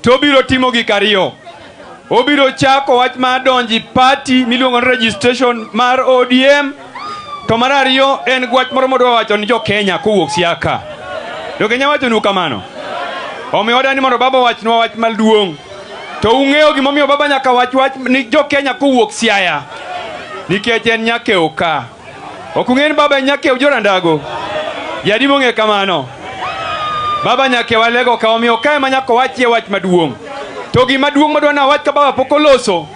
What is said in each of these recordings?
To obiro timo gik ariyo. Obiro chako wach mar donji party miluongo ni registration mar ODM. To mar ariyo en wach moro modwa wacho ni jo Kenya kowuok Siaya. Jo Kenya wachonu kamano. Omiyo wadwa ni mondo baba owachnwa wach maduong'. To ung'eyo gimomiyo baba nyaka wach wach ni jo Kenya kowuok Siaya. Nikech en nyakew ka. Ok ung'eyo ni baba en nyakew jorandago. Ji adi mong'eyo kamano? Baba nyakew Alego ka omiyo ka ema nyaka wachie wach maduong'. To gima duong' madwa nawach ka baba pok oloso,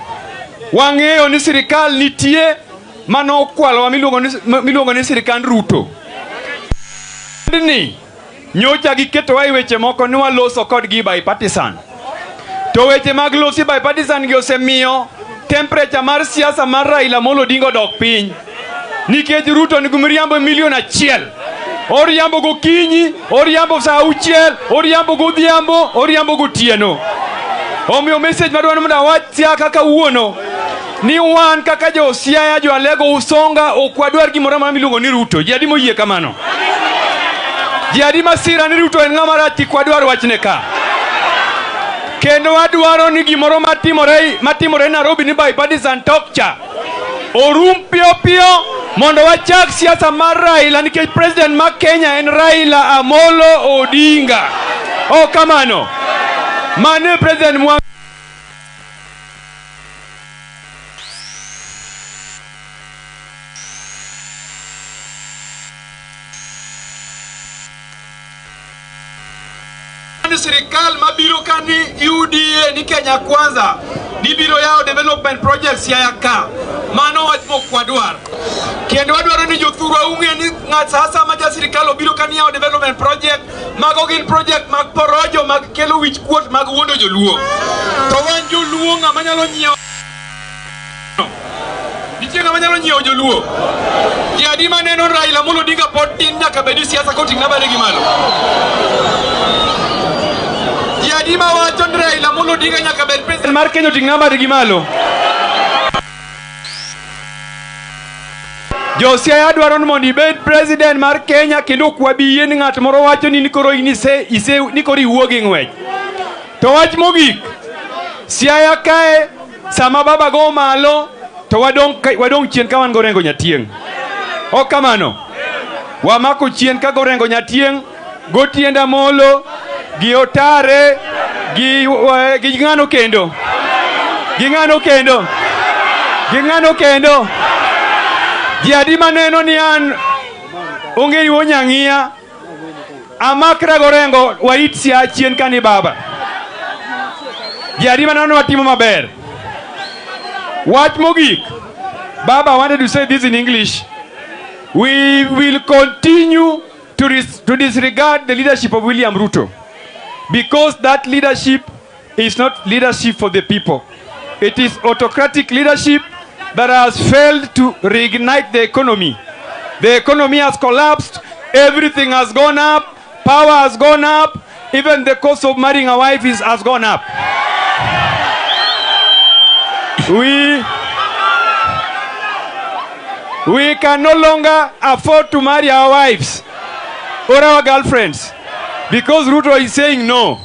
wang'eyo ni sirikal nitie manokwalowa miluongo ni sirikand Ruto. Ni nyocha giketowa e weche moko ni waloso kodgi bipartisan. To weche mag losi bipartisan gi osemiyo temperature mar siasa mar Raila Amolo Odinga odok piny. Nikech Ruto nigi miriambo milion 1. Oriambo gokinyi, oriambo saa 6, oriambo godhiambo, oriambo gotieno. Omiyo message madwaro mondo awach Siaya kawuono ni wan kaka jo Siaya, jo Alego Usonga ok wadwar gimoro amora miluongo ni Ruto. Ji adi moyie kamano? Ji adi masira ni Ruto en ng'ama rach kik wadwar wachne ka. Kendo wadwaro ni gimoro matimore Nairobi ni bipartisan talk cha orum piyo piyo mondo wachak siasa mar Raila nikech president mar Kenya en Raila Amolo Odinga. Ok kamano. Mano e president mwa ni sirikal mabiro ka ni UDA ni Kenya Kwanza ni biro yawo development projects Siaya ka. Mano wach mok wadwar. Kendo wadwaro ni jothurwa ung'e ni ng'at sasa ma ja sirikal obiro ka ni yawo development project, mago gin project mag porojo, mag kelo wich kuot, mag wuondo joluo. To wan joluo ng'ama nyalo nyiewo Nitie ng'ama nyalo nyiewo joluo? Ji adi maneno Raila Amolo Odinga pod tin nyaka bed e siasa koting'na bade gi malo? Ji adi mawacho ni Raila Amolo Odinga nyaka bed president mar Kenya oting'na bade gi malo? Jo Siaya dwaro ni mondo ibed president mar Kenya kendo ok wabi yie ni ng'at moro wacho ni koro in ise ni koro iwuog e ng'wech. To wach mogik, Siaya kae sama baba go malo to wadong' chien ka wan gorengo Nyatieng'. Ok kamano. Wamako chien ka gorengo Nyatieng', gotienda Molo, gi Otare, gi ng'ano kendo. Gi ng'ano kendo. Gi ng'ano kendo. Ji adi maneno ni an onge yuo nyang'iya amakra gorengo warit Siaya chien ka ni baba. Ji adi maneno ni watimo maber. Wach mogik, Baba wanted to say this in English. We will continue to disregard the leadership of William Ruto because that leadership is not leadership for the people. It is autocratic leadership that has failed to reignite the economy. The economy has collapsed, everything has gone up, power has gone up, even the cost of marrying a wife has gone up. We can no longer afford to marry our wives or our girlfriends because Ruto is saying no.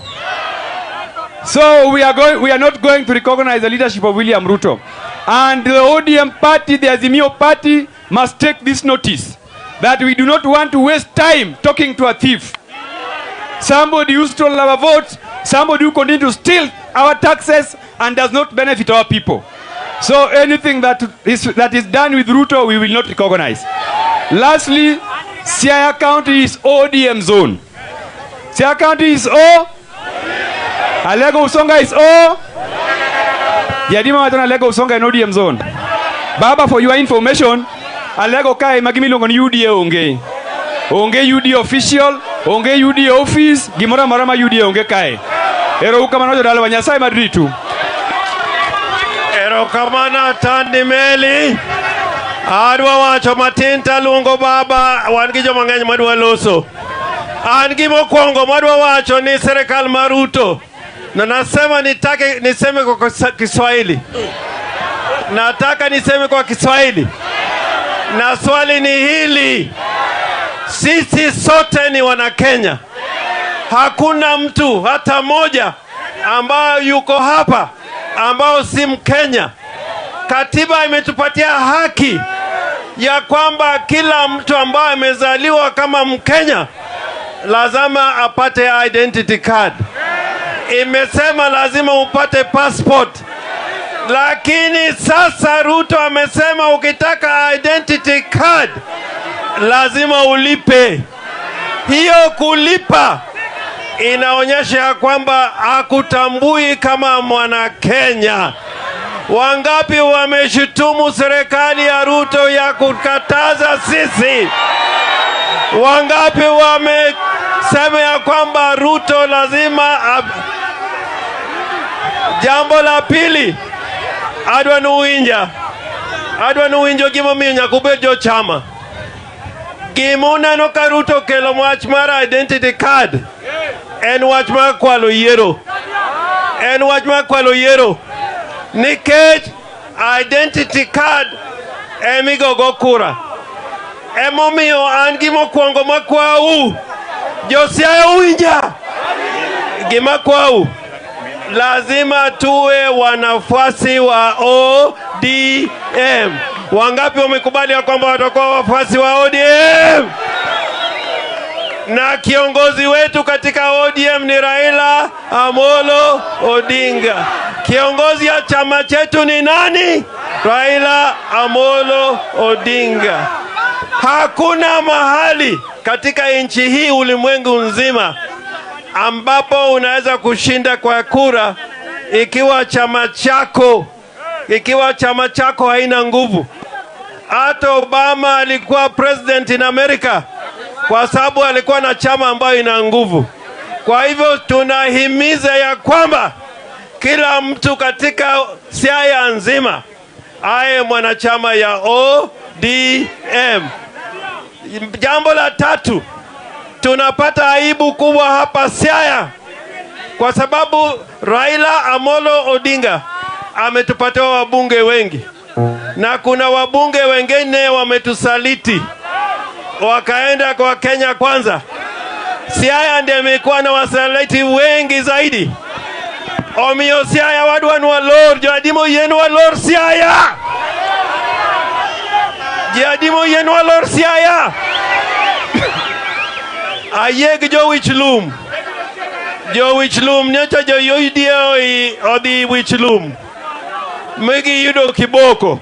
So we are not going to recognize the leadership of William Ruto. And the ODM party, the Azimio party, must take this notice that we do not want to waste time talking to a thief. Somebody who stole our votes, somebody who continues to steal our taxes and does not benefit our people. So anything that is done with Ruto, we will not recognize. Lastly, Siaya County is ODM zone. Siaya County is O. Alego Usonga is O. Jadima wacho ni Alego Usonga en ODM zone. Baba, for your information, Alego kae ma gimiluongo ni UDA onge. Onge UDA official, onge UDA office, gimoro amora ma UDA onge kae. Ero uru kamano jodalawa, Nyasaye madritu. Erokamano Atandi Meli. Adwa wacho matin taluongo baba, wan gi joma ng'eny madwa loso. An gi mokwongo madwa wacho ni serikal mar Ruto, na nasema nitake niseme kwa Kiswahili. Nataka niseme kwa Kiswahili. Na swali ni hili. Sisi sote ni wana Kenya. Hakuna mtu hata mmoja ambayo yuko hapa ambao si Mkenya. Katiba imetupatia haki ya kwamba kila mtu ambaye amezaliwa kama Mkenya lazima apate identity card. Imesema lazima upate passport. Lakini sasa Ruto amesema ukitaka identity card lazima ulipe. Hiyo kulipa inaonyesha ya kwamba hakutambui kama mwana Kenya. Wangapi wameshutumu serikali ya Ruto ya kukataza sisi? Wangapi wamesema ya kwamba Ruto lazima? Jambo la pili, adwa nuwinja, adwa nuwinjo gimomiyo nyaka ubed jochama. Gima uneno ka Ruto okelo wach mar identity card en wach mar kwalo yiero. En wach mar kwalo yiero. Nikech identity card emigogo kura. Emomiyo an gimokwongo makwau, Josiaya uwinja, gima kwau, lazima tuwe wanafuasi wa ODM. Wangapi wamekubali ya kwamba watakuwa wafuasi wa ODM? Na kiongozi wetu katika ODM ni Raila Amolo Odinga. Kiongozi ya chama chetu ni nani? Raila Amolo Odinga. Hakuna mahali katika nchi hii, ulimwengu nzima, ambapo unaweza kushinda kwa kura ikiwa chama chako haina nguvu. Hata Obama alikuwa president in America kwa sababu alikuwa na chama ambayo ina nguvu. Kwa hivyo tunahimiza ya kwamba kila mtu katika Siaya nzima aye mwanachama ya ODM. Jambo la tatu, tunapata aibu kubwa hapa Siaya kwa sababu Raila Amolo Odinga ametupatia wabunge wengi na kuna wabunge wengine wametusaliti wakaenda kwa Kenya Kwanza. Siaya ndiye imekuwa na wasaliti wengi zaidi. Omiyo Siaya wadwa ni walor, joadimo yien walor Siaya. Joadimo yien walor Siaya. Ayie gi jo wich lum. Jo wich lum nyocha jo UDA odhi wich lum. Mi giyudo kiboko.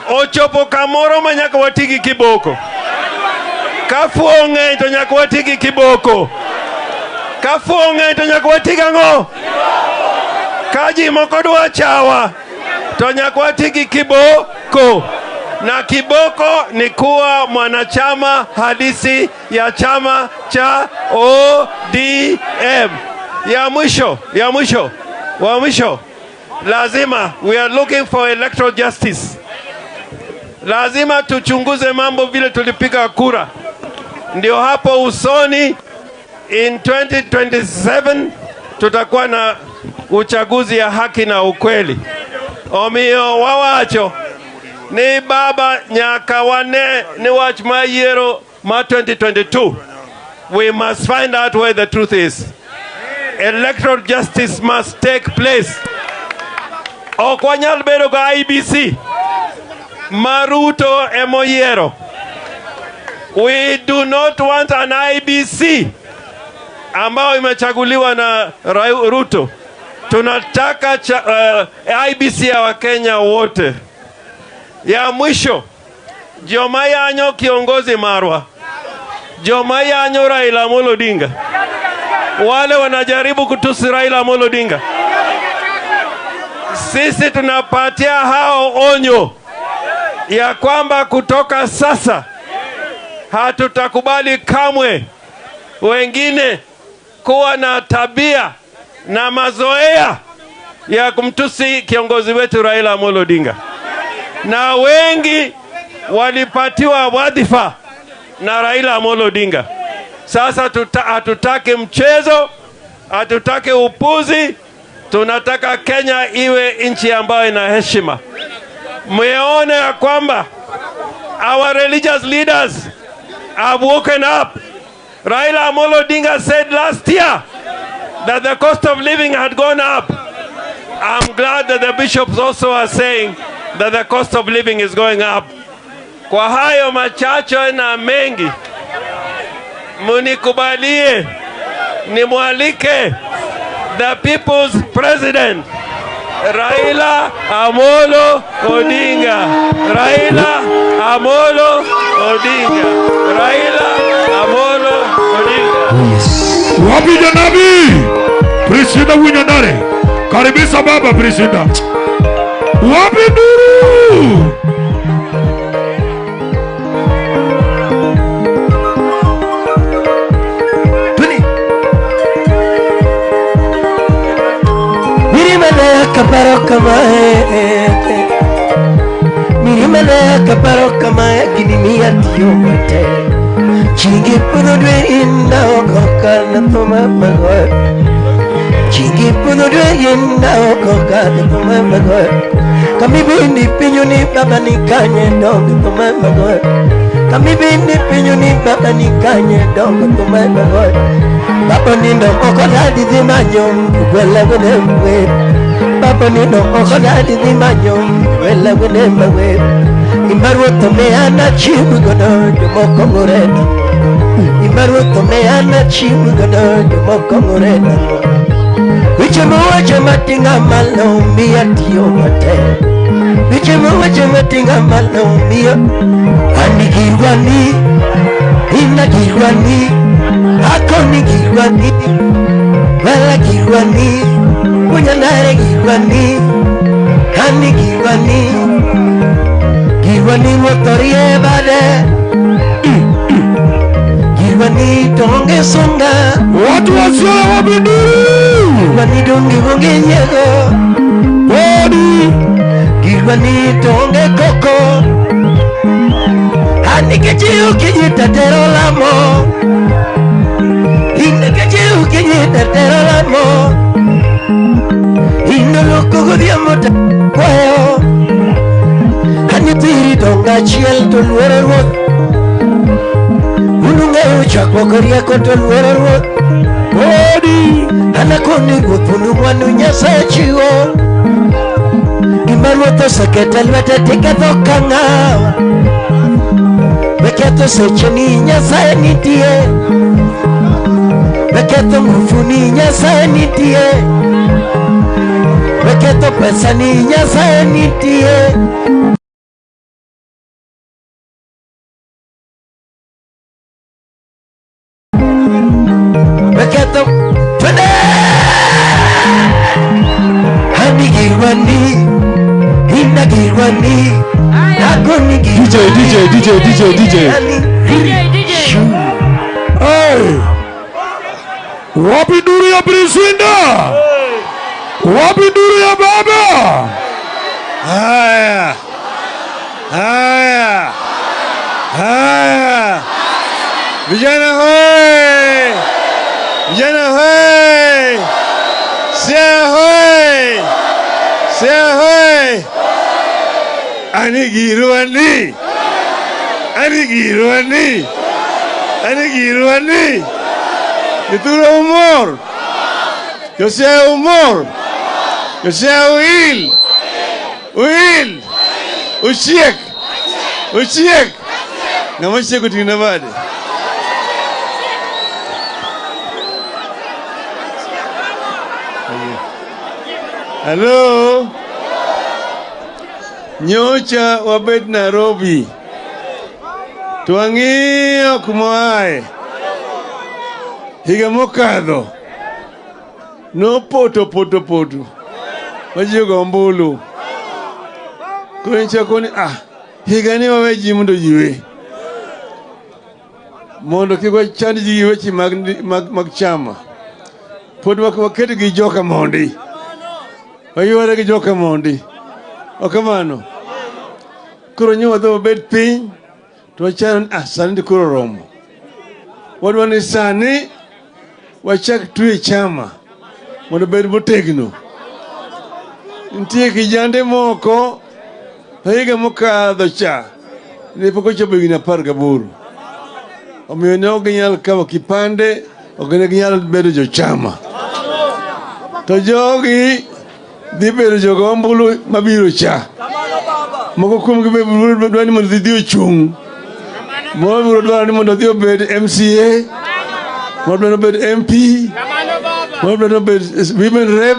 Ochopo kamoro ma nyaka wati gi kiboko. Ka fuo ng'eny to nyaka wati gi kiboko. Ka fuo ng'eny to nyaka wati gang'o? Ka ji moko dwa chawa to nyaka wati gi kiboko. Na kiboko ni kuwa mwanachama halisi ya chama cha ODM. Ya mwisho, wa mwisho, lazima, we are looking for electoral justice. Lazima tuchunguze mambo vile tulipiga kura, ndio hapo usoni in 2027 tutakuwa na uchaguzi ya haki na ukweli. Omiyo wawacho ni baba nyaka wane ni wach ma yiero ma 2022, we must find out where the truth is. Electoral justice must take place. Ok wanyal bedo ga IEBC ma Ruto emoyiero. We do not want an IEBC ambayo imechaguliwa na Ruto. Tunataka IEBC ya Wakenya wote. Ya mwisho, joma yanyo kiongozi marwa, joma yanyo Raila Amolo Odinga, wale wanajaribu kutusi Raila Amolo Odinga, sisi tunapatia hao onyo ya kwamba kutoka sasa hatutakubali kamwe wengine kuwa na tabia na mazoea ya kumtusi kiongozi wetu Raila Amolo Odinga. Na wengi walipatiwa wadhifa na Raila Amolo Odinga. Sasa hatutaki mchezo, hatutaki upuzi, tunataka Kenya iwe nchi ambayo ina heshima. Mmeona ya kwamba our religious leaders have woken up. Raila Amolo Odinga said last year that the cost of living had gone up. I'm glad that the bishops also are saying that the cost of living is going up. Kwa hayo machache na mengi, munikubalie nimwalike the people's president, Raila Amolo Odinga. Raila Amolo Odinga. Raila Amolo Odinga. Wapi janabi? Priscilla Winyandare. Karibisha baba Priscilla. Wapi nduru? Kaparo kamae, mirimele kaparo kamae, kinimia tiyo mate. Chingi pudo dwe inda okoka na toma magoy. Chingi pudo dwe inda okoka na toma magoy. Kami bindi pinyu ni baba ni kanye dong toma magoy. Kami bindi pinyu ni baba ni kanye dong toma magoy. Baba ni ndo okoka di manyo gwela gwele mwe. Baba ni no okoda di manyo wela wele mawe. Imbaruto me ana chimugono jomoko ngorena. Imbaruto me ana chimugono jomoko ngorena. Wiche muwache matinga malo mia tiyo mate. Wiche muwache matinga malo mia. Anigirwani, inagirwani, akonigirwani, wela girwani. Kunyanare girwani, hani girwani, girwani motorie bade, girwani tonge songa. Watu wasio wabinduru. Girwani donge gonge nyego, bodi. Girwani tonge koko, hani kijiu kijitatero lamo, hine kijiu kijitatero lamo. Inoloko godhiambo kwayo Anyithiri donga achiel to luoro ruoth. Un ung'eyo chakruok rieko to luoro ruoth. Odi An akoni ruoth unu mwandu Nyasaye chiwo. Gima ruoth oseketo e lwete tiketho ka ng'awa. Weketho secheni Nyasaye nitie. Weketho ngufuni Nyasaye nitie. Weketho pesa ni Nyasaye nitie. Weketho twende. Anigirwani, inagirwani, akonigirwani. DJ DJ DJ DJ DJ DJ DJ. Hey. Wapi nduru ya Priscilla? Wapi nduru ya baba? Haya. Haya. Haya. Vijana hoi! Vijana hoi! Siaya hoi! Siaya hoi! Anigirwani! Anigirwani! Anigirwani! Jothurwa umor! Josiaya umor! Josiaya uil! Uil! Uchiek! Uchiek! Ng'ama ochiek oting'na bade. Hello? Nyocha wabet Nairobi. To wang'iyo kuma waaye. Higa mokadho nopoto poto poto. Waji ogo ombulu. Koro nyicha ni higa ni wawe ji mondo ji we. Mondo kik wachand ji gi weche mag chama. Pod waket gi joka mondi. Wayware gi joka mondi. Ok kamano. Koro nyo wadhi wabed piny to wachano ni sani to koro romo. Wadwa ni sani wachak twe chama mondo obed motegno. Nitie kijande moko higa mokadho cha ne pok ochopo higni 18. Omiyo ne ok ginyal kawo kipande, ok ne ginyal bedo jochama. To jogi dhi bedo jogo ombulu mabiro cha. Moko kuomgi be biro dwaro ni mondo odhi ochung'. Moro biro dwaro ni mondo odhi obed MCA. Moro dwaro ni obed MP. Moro dwaro ni obed women rep.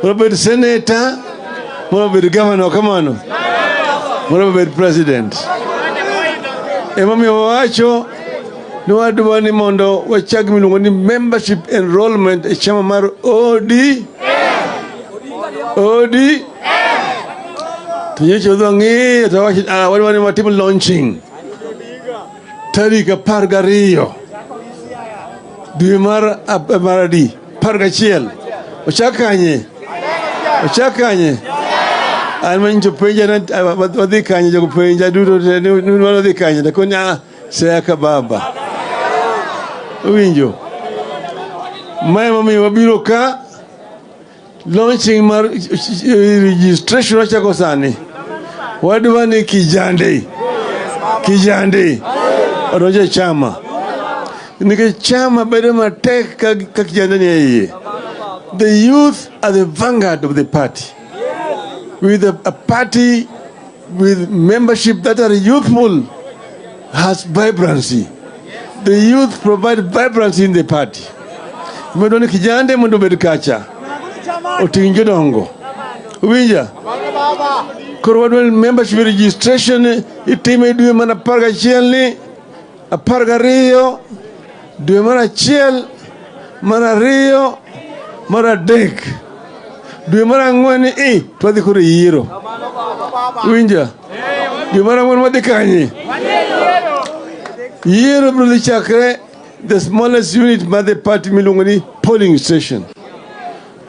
Moro obed senator. Moro obed governor kamano. Moro obed president. Emomiyo wawacho ni wadwa ni mondo wachak miluongo ni membership enrollment e chama mar OD OD to nyocha wadhi wang'iyo to wawacho ah, wadwa ni watim launching tarik 12 dwe mar mar adi 11 ochak kanye ochak kanye an manyicho penja na wadhi kanye jogo penja duto te ni wadhi kanye to koni ah Siaya ka baba Uwinjo mae momiyo wabiro ka launching mar registration wachako sani wadwa ni kijande kijande odonjo e chama nikech chama bedo matek ka kijande ni e iye. The youth are the vanguard of the party. With a party with membership that are youthful has vibrancy. The youth provide vibrancy in the party. Mondo ni kijande mondo obed kacha. Oting' jodongo. Uwinja? Koro wadwa ni membership registration itime dwe mar 11 ni 12 dwe mar 1 mar 2 mar 3 dwe mar 4 i to wadhi koro e yiero. Winja? Dwe mar 4 wadhi kanye? Yiero biro dhi chakre the smallest unit mar the party miluongo ni polling station.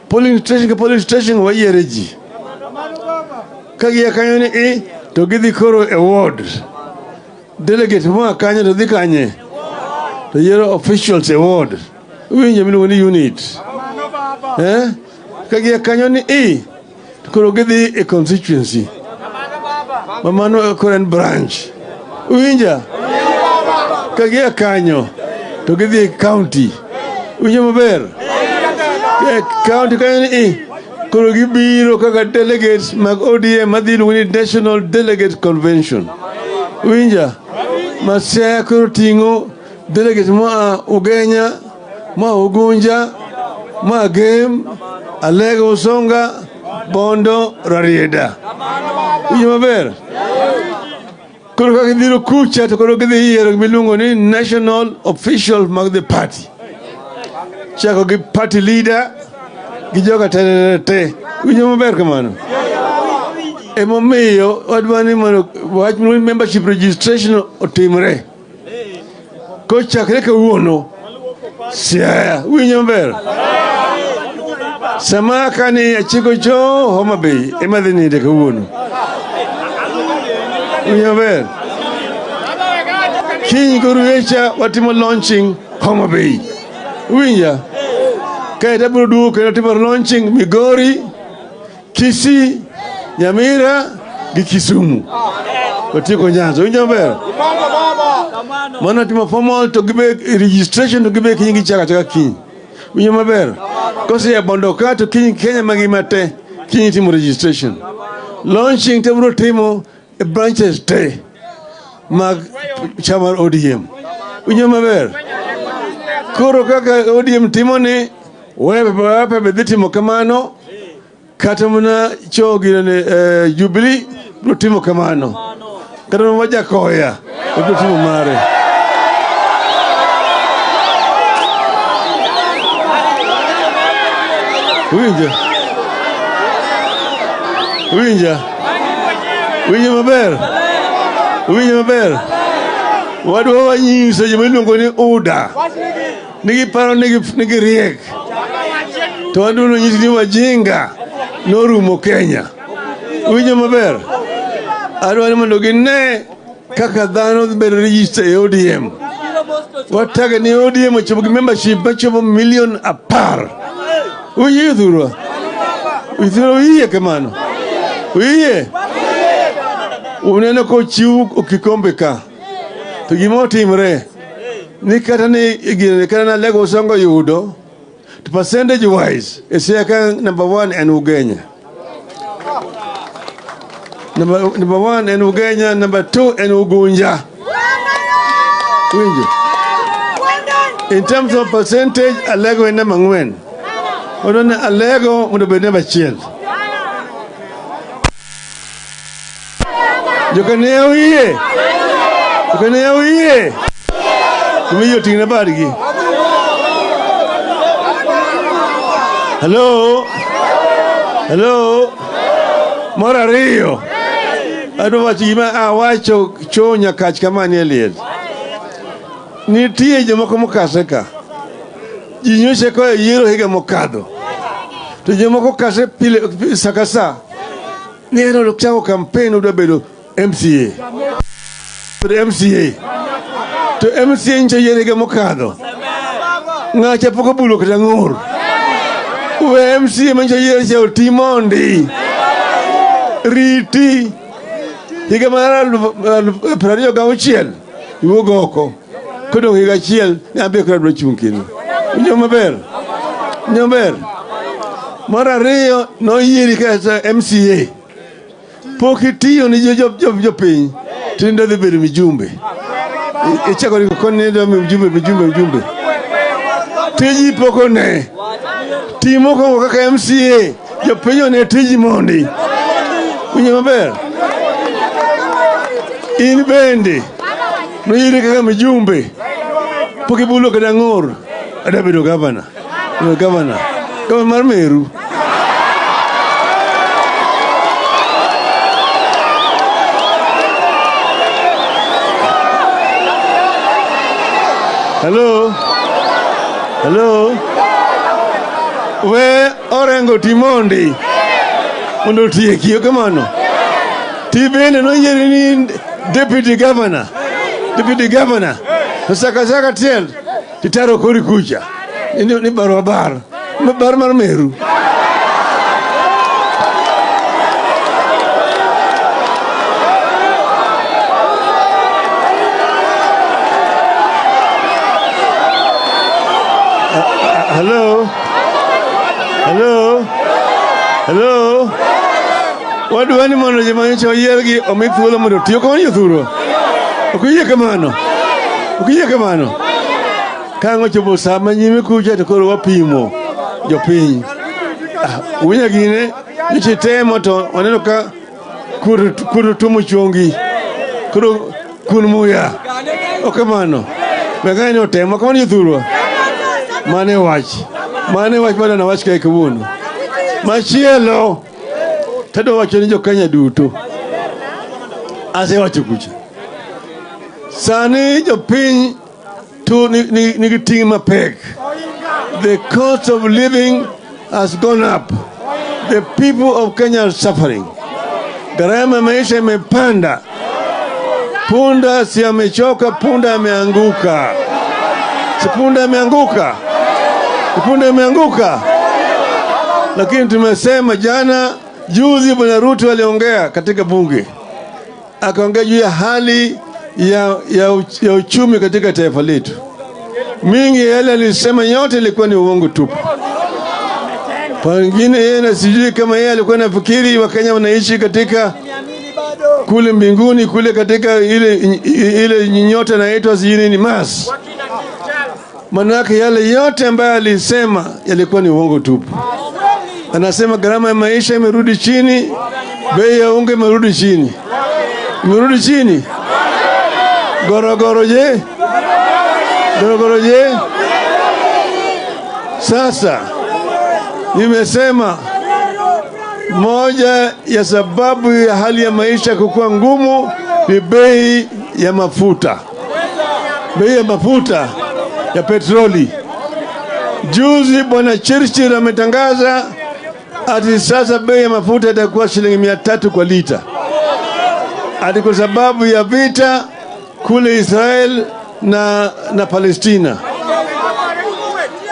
Polling station ka polling station wayiere ji. Ka gia kanyo ni i to gidhi koro e ward. Delegate moa kanyo to dhi kanye? To yiero officials e ward. Winjo miluongo ni unit. Eh? Ka gia kanyo ni i to koro gidhi e constituency. Ma mano koro en branch. Winja? Ka gia kanyo to gidhi e county. Winjo maber? E county kanyo ni i koro gibiro kaka delegates mag ODM madhi iluongo ni National Delegate Convention. Winja? Ma Siaya koro ting'o delegates moa Ugenya, moa Ugunja, moa Gem, Alego Usonga, Bondo, Rarieda. Winjo maber? Koro ka gibiro kucha to koro gidhi yiero gimiluongo ni national official mag the party. Chako gi party leader gi joka te te. Winjo maber kamano? Emomiyo wadwa ni mondo wach ni membership registration otimre. Kochakre kawuono, Siaya, winjo maber? Sama kani achiko cho Homa Bay ema dhi ninde kawuono. Winjo maber? Kiny koruecha watimo launching Homa Bay. Winja? Kaeto abiro duogo kendo timo launching Migori, Kisii, Nyamira gi Kisumu. Watieko Nyanza. Winjo maber? Mano timo formal to gibe registration to gibe kiny gichako achaka kiny. Winjo maber? Kose ya Bondo ka to kiny Kenya mangima te kiny timo registration. Launching to biro timo e branches te mag chama mar ODM. Winjo maber? Koro kaka ODM timo ni wepe be dhi timo kamano kata mana cho ginene Jubilee biro timo kamano. Kata mana Wajakoya biro timo mare. Winja? Winja? Winjo maber? Winjo maber? Wadwa wanyiso joma iluongo ni UDA ni giparo ni giriek to wadwa nyisi ni wajinga norumo Kenya. Winjo maber? Adwa ni mondo gine kaka dhano bedo register e ODM. Wataka ni ODM ochopo gi membership machopo milion 10. Uyie thurwa? Thurwa uyie kamano? Uyie? Uneno kochiw kikombe ka. To gima otimre ni kata ni gine kata na Alego Usongo yudo To percentage wise, e Siaya ka number 1 en Ugenya. Number 1 en Ugenya, number 2 en Ugunja. Winjo. In terms of percentage, Alego en namba 4. Odoni Alego mondo obed namba 1. Jokane oyie. Jokane oyie. Kumiyo ting'na badgi. Hello. Hello. Mar ariyo. Adwa wacho gima awacho cho nyakach kama nie liel. Nitie jomoko mokase ka. Ji nyocha koa e yiero higa mokadho. To jomoko kase pile sa ka sa. Ni en ochako campaign odwa bedo MCA. Bedo MCA. To MCA nyocha yiero higa mokadho. Ng'acha pok obulo kata ng'ur. We MCA manyocha yiero cha oti mondi. Riti. Higa mar 2026 iwuog oko. Kodong' higa achiel ni abe koro adwa chung' kendo. Winjo maber? Winjo maber? Mar ariyo noyieri kaka MCA. Pok itiyo ni jopiny to idhi bedo mijumbe. Ichako ringo koni ni idwa mijumbe. Tiji pok one. Ti mokwongo kaka MCA. Jopiny one tiji mondi. Winjo maber? In bende noyieri kaka mijumbe. Pok ibulo kata ng'ur. Adwa bedo gavana. Gavana. Gavana mar Meru. Hello. Hello. We Orengo Timondi mondo otieki kamano. Ti bende noyieri ni deputy governor. Deputy governor. To saka tiel titaro kori kucha. Ni barua bar. Bar mar Meru. Hello. Hello. Hello. Wadwa ni mondo joma nyocha oyiergi omi thuolo mondo oti. Ok jothurwa. Ok uyie kamano. Ok uyie kamano. Ka ang' ochopo sa ma nyime kucha to koro wapimo jopiny. Uwinjo gine nyocha itemo to waneno ka kuot otuomo chongi. Koro kun muya. Ok kamano. We ng'ani otemo kamano jothurwa. Mane wach. Mane wach madwa nawach kae kawuono. Machielo tadwa wacho ni jo-Kenya duto. Asewacho kucha. Sani jopiny to nigi ting' mapek. The cost of living has gone up. The people of Kenya are suffering. Gharama ya maisha imepanda. Punda si amechoka, punda ameanguka. Si punda ameanguka. Si punda ameanguka. Lakini tumesema jana, juzi Bwana Ruto aliongea katika bunge. Akaongea juu ya hali ya uchumi katika taifa letu. Mingi yale alisema yote ilikuwa ni uongo tupu. Pengine yeye na sijui kama yeye alikuwa anafikiri Wakenya wanaishi katika kule mbinguni, kule katika ile nyota inaitwa sijui nini Mars. Manake yale yote ambayo alisema yalikuwa ni uongo tupu. Anasema gharama ya maisha imerudi chini, bei ya unga imerudi chini. Imerudi chini. Gorogoro je? Gorogoro je? Sasa nimesema moja ya sababu ya hali ya maisha kukua ngumu ni bei ya mafuta. Bei ya mafuta ya petroli. Juzi Bwana Churchill ametangaza ati sasa bei ya mafuta itakuwa shilingi 300 kwa lita. Ati kwa sababu ya vita kule Israel na Palestina.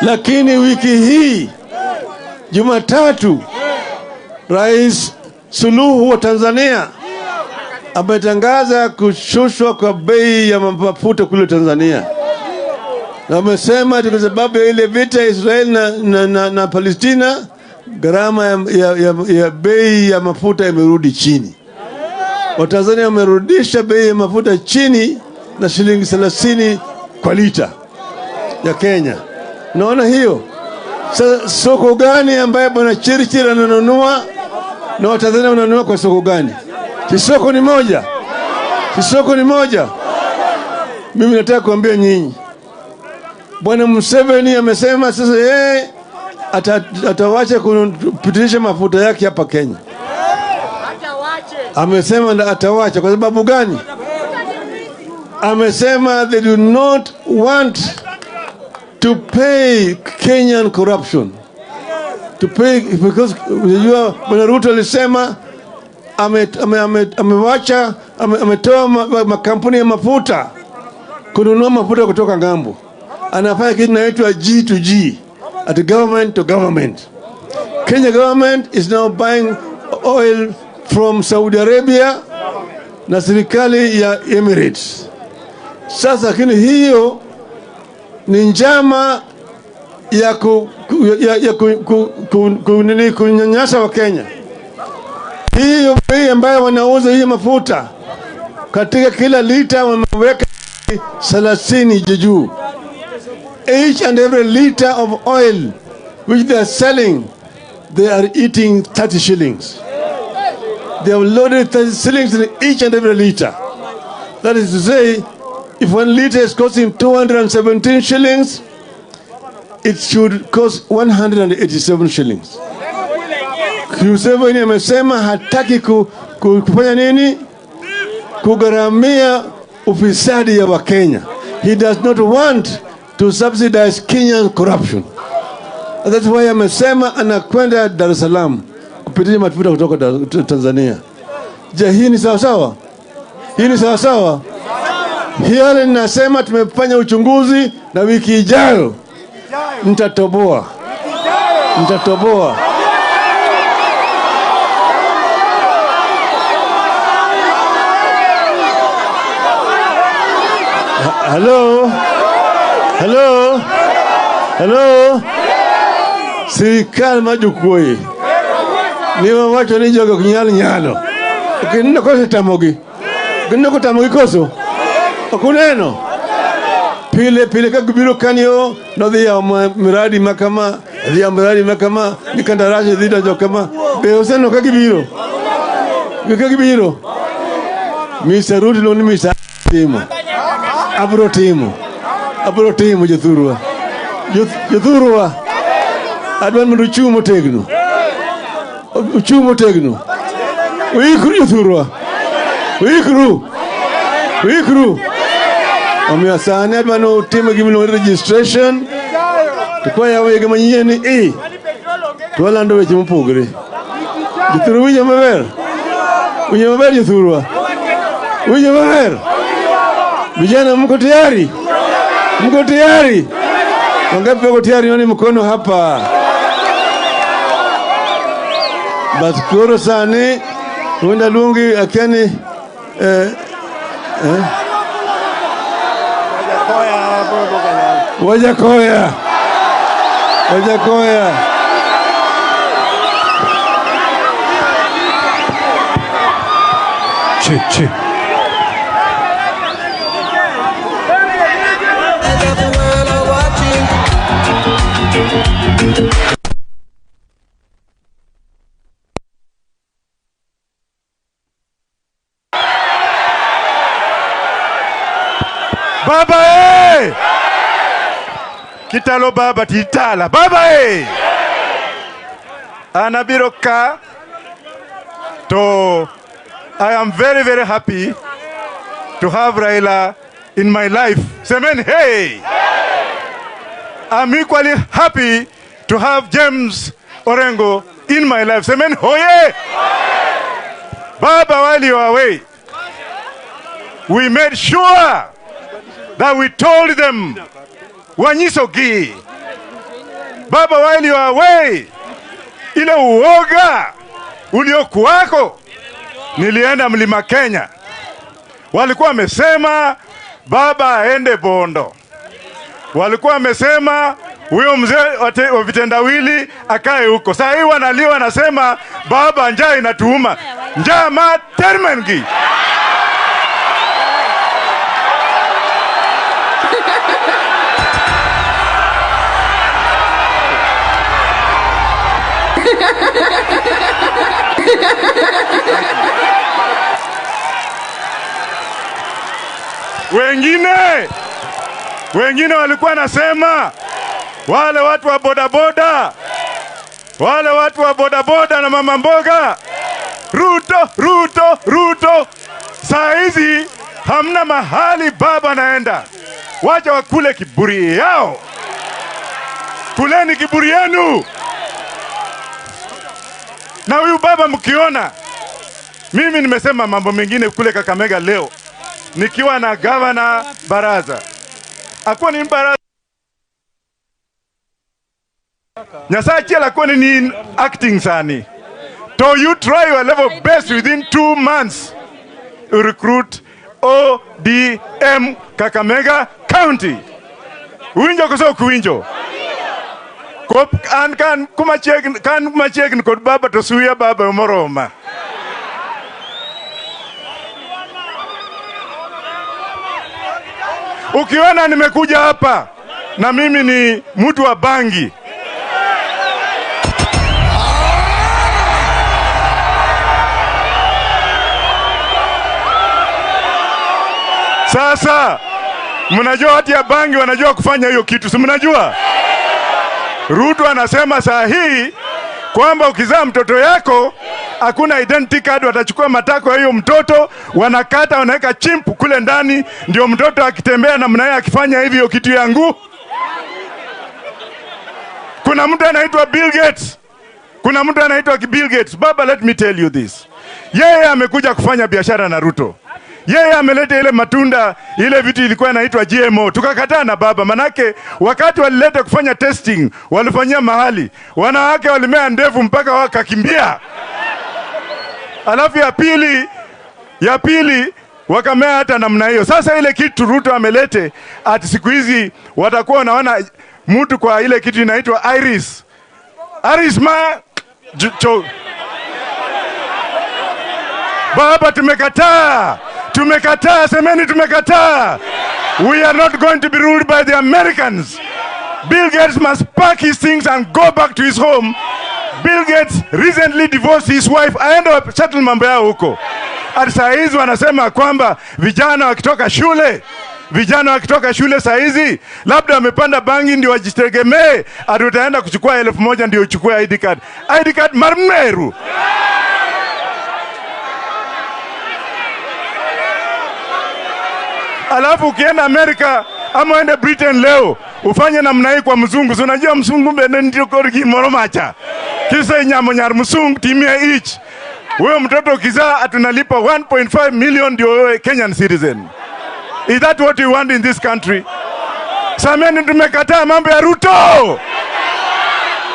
Lakini wiki hii Jumatatu, Rais Suluhu wa Tanzania ametangaza kushushwa kwa bei ya mafuta kule Tanzania. Na wamesema kwa sababu ya ile vita ya Israel na Palestina, gharama ya bei ya mafuta imerudi chini. Watanzania wamerudisha bei ya mafuta chini na shilingi 30 kwa lita ya Kenya. Unaona hiyo? Sasa soko gani ambaye Bwana Churchill ananunua na Watanzania wananunua kwa soko gani? Si soko ni moja? Si soko ni moja? Mimi nataka kuambia nyinyi, Bwana Museveni amesema sasa yeye atawacha kupitisha mafuta yake hapa Kenya. Amesema atawacha kwa sababu gani? Amesema they do not want to pay Kenyan corruption. To pay because unajua Bwana Ruto alisema amewacha ametoa makampuni ya mafuta kununua mafuta kutoka ng'ambo. Anafanya kitu kinaitwa G to G, at government to government. Kenya government is now buying oil from Saudi Arabia na serikali ya Emirates. Sasa lakini hiyo ni njama ya kunyanyasa wa Kenya. Hiyo bei ambayo wanauza hiyo mafuta katika kila lita wameweka 30 juu. Each and every liter of oil which they are selling, they are eating 30 shillings. They have loaded 30 shillings in each and every liter. That is to say, if 1 liter is costing 217 shillings, it should cost 187 shillings. Museveni amesema hataki kufanya nini? Kugharamia ufisadi ya Wakenya. He does not want to subsidize Kenyan corruption. That's why amesema anakwenda Dar es Salaam kupitisha mafuta kutoka Tanzania. Je, hii ni sawa sawa? Hii ni sawa sawa? Hiyo ninasema tumefanya uchunguzi na wiki ijayo nitatoboa. Nitatoboa. Hello? Hello? Hello? Sirikal majukuoye. Niwa wacho ni jogo kinyalo nyalo. Okineno koso tamogi. Okineno kotamogi koso. Okuneno. Pile pile ka gibiro kanyo nodhi yawo miradi makama, dhi yawo miradi makama, ni kandarasi dhi donjo kama. Be oseneno ka gibiro? Ka gibiro? Mr. Ruto luongo ni Mr. Timo. Abro timo. Abro timo jothurwa. Jothurwa. Adwa mondo uchung' motegno. Uchung' motegno. Uikru jothurwa. Uikru. Uikru. Omiyo sani adwa ni utim gima iluongo ni registration. To kwayawo higa manyien ni to walando weche mopogore. Jothurwa winjo maber? Winjo maber jothurwa? Winjo maber? Vijana mko tayari? Mko tayari? Wangapi wako tayari? Nione mkono hapa. Bas koro sani wenda luongi akiani Wajakoya. Wajakoya. Che che. Baba eh! Kitalo baba titala. Baba eh! Anabiro ka to I am very very happy to have Raila in my life. Semen hey! I'm equally happy to have James Orengo in my life. Semen hoye! Baba, while you are away, we made sure that we told them, Wanyisogi. Baba, while you are away, ile uoga uliokuwako, nilienda Mlima Kenya. Walikuwa wamesema baba aende Bondo. Walikuwa wamesema huyo mzee wa vitendawili akae huko. Saa hii wanalia wanasema baba, njaa inatuuma. Njaa ma termengi. Wengine walikuwa nasema wale watu wa bodaboda, wale watu wa bodaboda na mama mboga, Ruto, Ruto, Ruto. Saa hizi hamna mahali baba naenda. Wacha wakule kiburi yao. Kuleni kiburi yenu. Na huyu baba mkiona, mimi nimesema mambo mengine kule Kakamega leo nikiwa na governor Baraza. Akuwa ni Baraza. Nyasaye akuwa ni acting sani. So you try your level best within 2 months to recruit ODM Kakamega County. Uwinjo koso kuwinjo? Kop an kan kumachiegni kod baba to suya baba moroma. Ukiona nimekuja hapa na mimi ni mtu wa bangi. Sasa mnajua watu ya bangi wanajua kufanya hiyo kitu, si mnajua? Ruto anasema saa hii kwamba ukizaa mtoto yako hakuna identity card, watachukua matako ya hiyo mtoto, wanakata wanaweka chimp kule ndani, ndio mtoto akitembea namna yake akifanya hivi hiyo kitu yangu. Kuna mtu anaitwa Bill Gates. Kuna mtu anaitwa Bill Gates. Baba, let me tell you this. Yeye amekuja kufanya biashara na Ruto. Yeye ameleta ile matunda, ile vitu ilikuwa inaitwa GMO. Tukakataa na baba, manake wakati walileta kufanya testing, walifanyia mahali. Wanawake walimea ndevu mpaka wakakimbia. Alafu ya pili wakamea hata namna hiyo. Sasa ile kitu Ruto amelete, ati siku hizi watakuwa wanaona mtu kwa ile kitu inaitwa iris. Iris ma cho. Baba, tumekataa. Tumekataa, semeni tumekataa. We are not going to be ruled by the Americans. Bill Gates must pack his things and go back to his home. Bill Gates recently divorced his wife. Aende settle mambo yao huko. Ati saa hizi wanasema kwamba vijana wakitoka shule saa hizi labda wamepanda bangi ndio wajitegemee, ati utaenda kuchukua 1000 ndio uchukue ID card. ID card marmeru. Alafu ukienda Amerika ama uende Britain leo ufanye namna hii kwa mzungu, si unajua mzungu mbele ndio korgi moromacha. Kisa nyamo nyar mzungu timia each. Wewe mtoto ukizaa atunalipa 1.5 million ndio wewe Kenyan citizen. Is that what you want in this country? Sameni tumekataa mambo ya Ruto.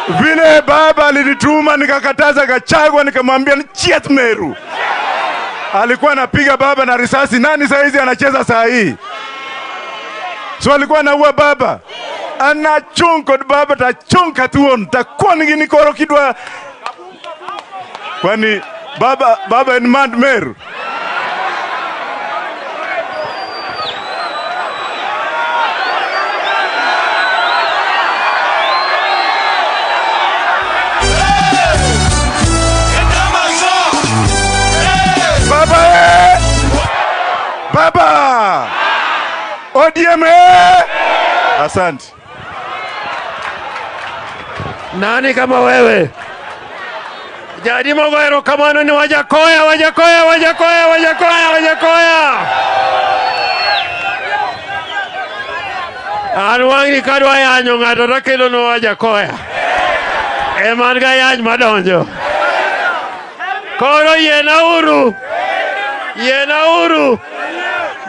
Vile baba alinituma nikakataza Gachagua, nikamwambia ni Chiet Meru. Alikuwa anapiga baba na risasi. Nani saa hizi anacheza saa hii? So alikuwa anaua baba. Anachunko baba tachunka tuon takuwa ngini koro kidwa. Kwani baba ni mad Meru. Baba! ODM! Asante. Nani kama wewe? Jadi mogo erokamano ni Wajakoya, Wajakoya, Wajakoya, Wajakoya, Wajakoya. An wang'ni kadwa yanyo ng'ato takelo ne Wajakoya. Ema an ga yany madonjo. Koro yienauru. Yienauru.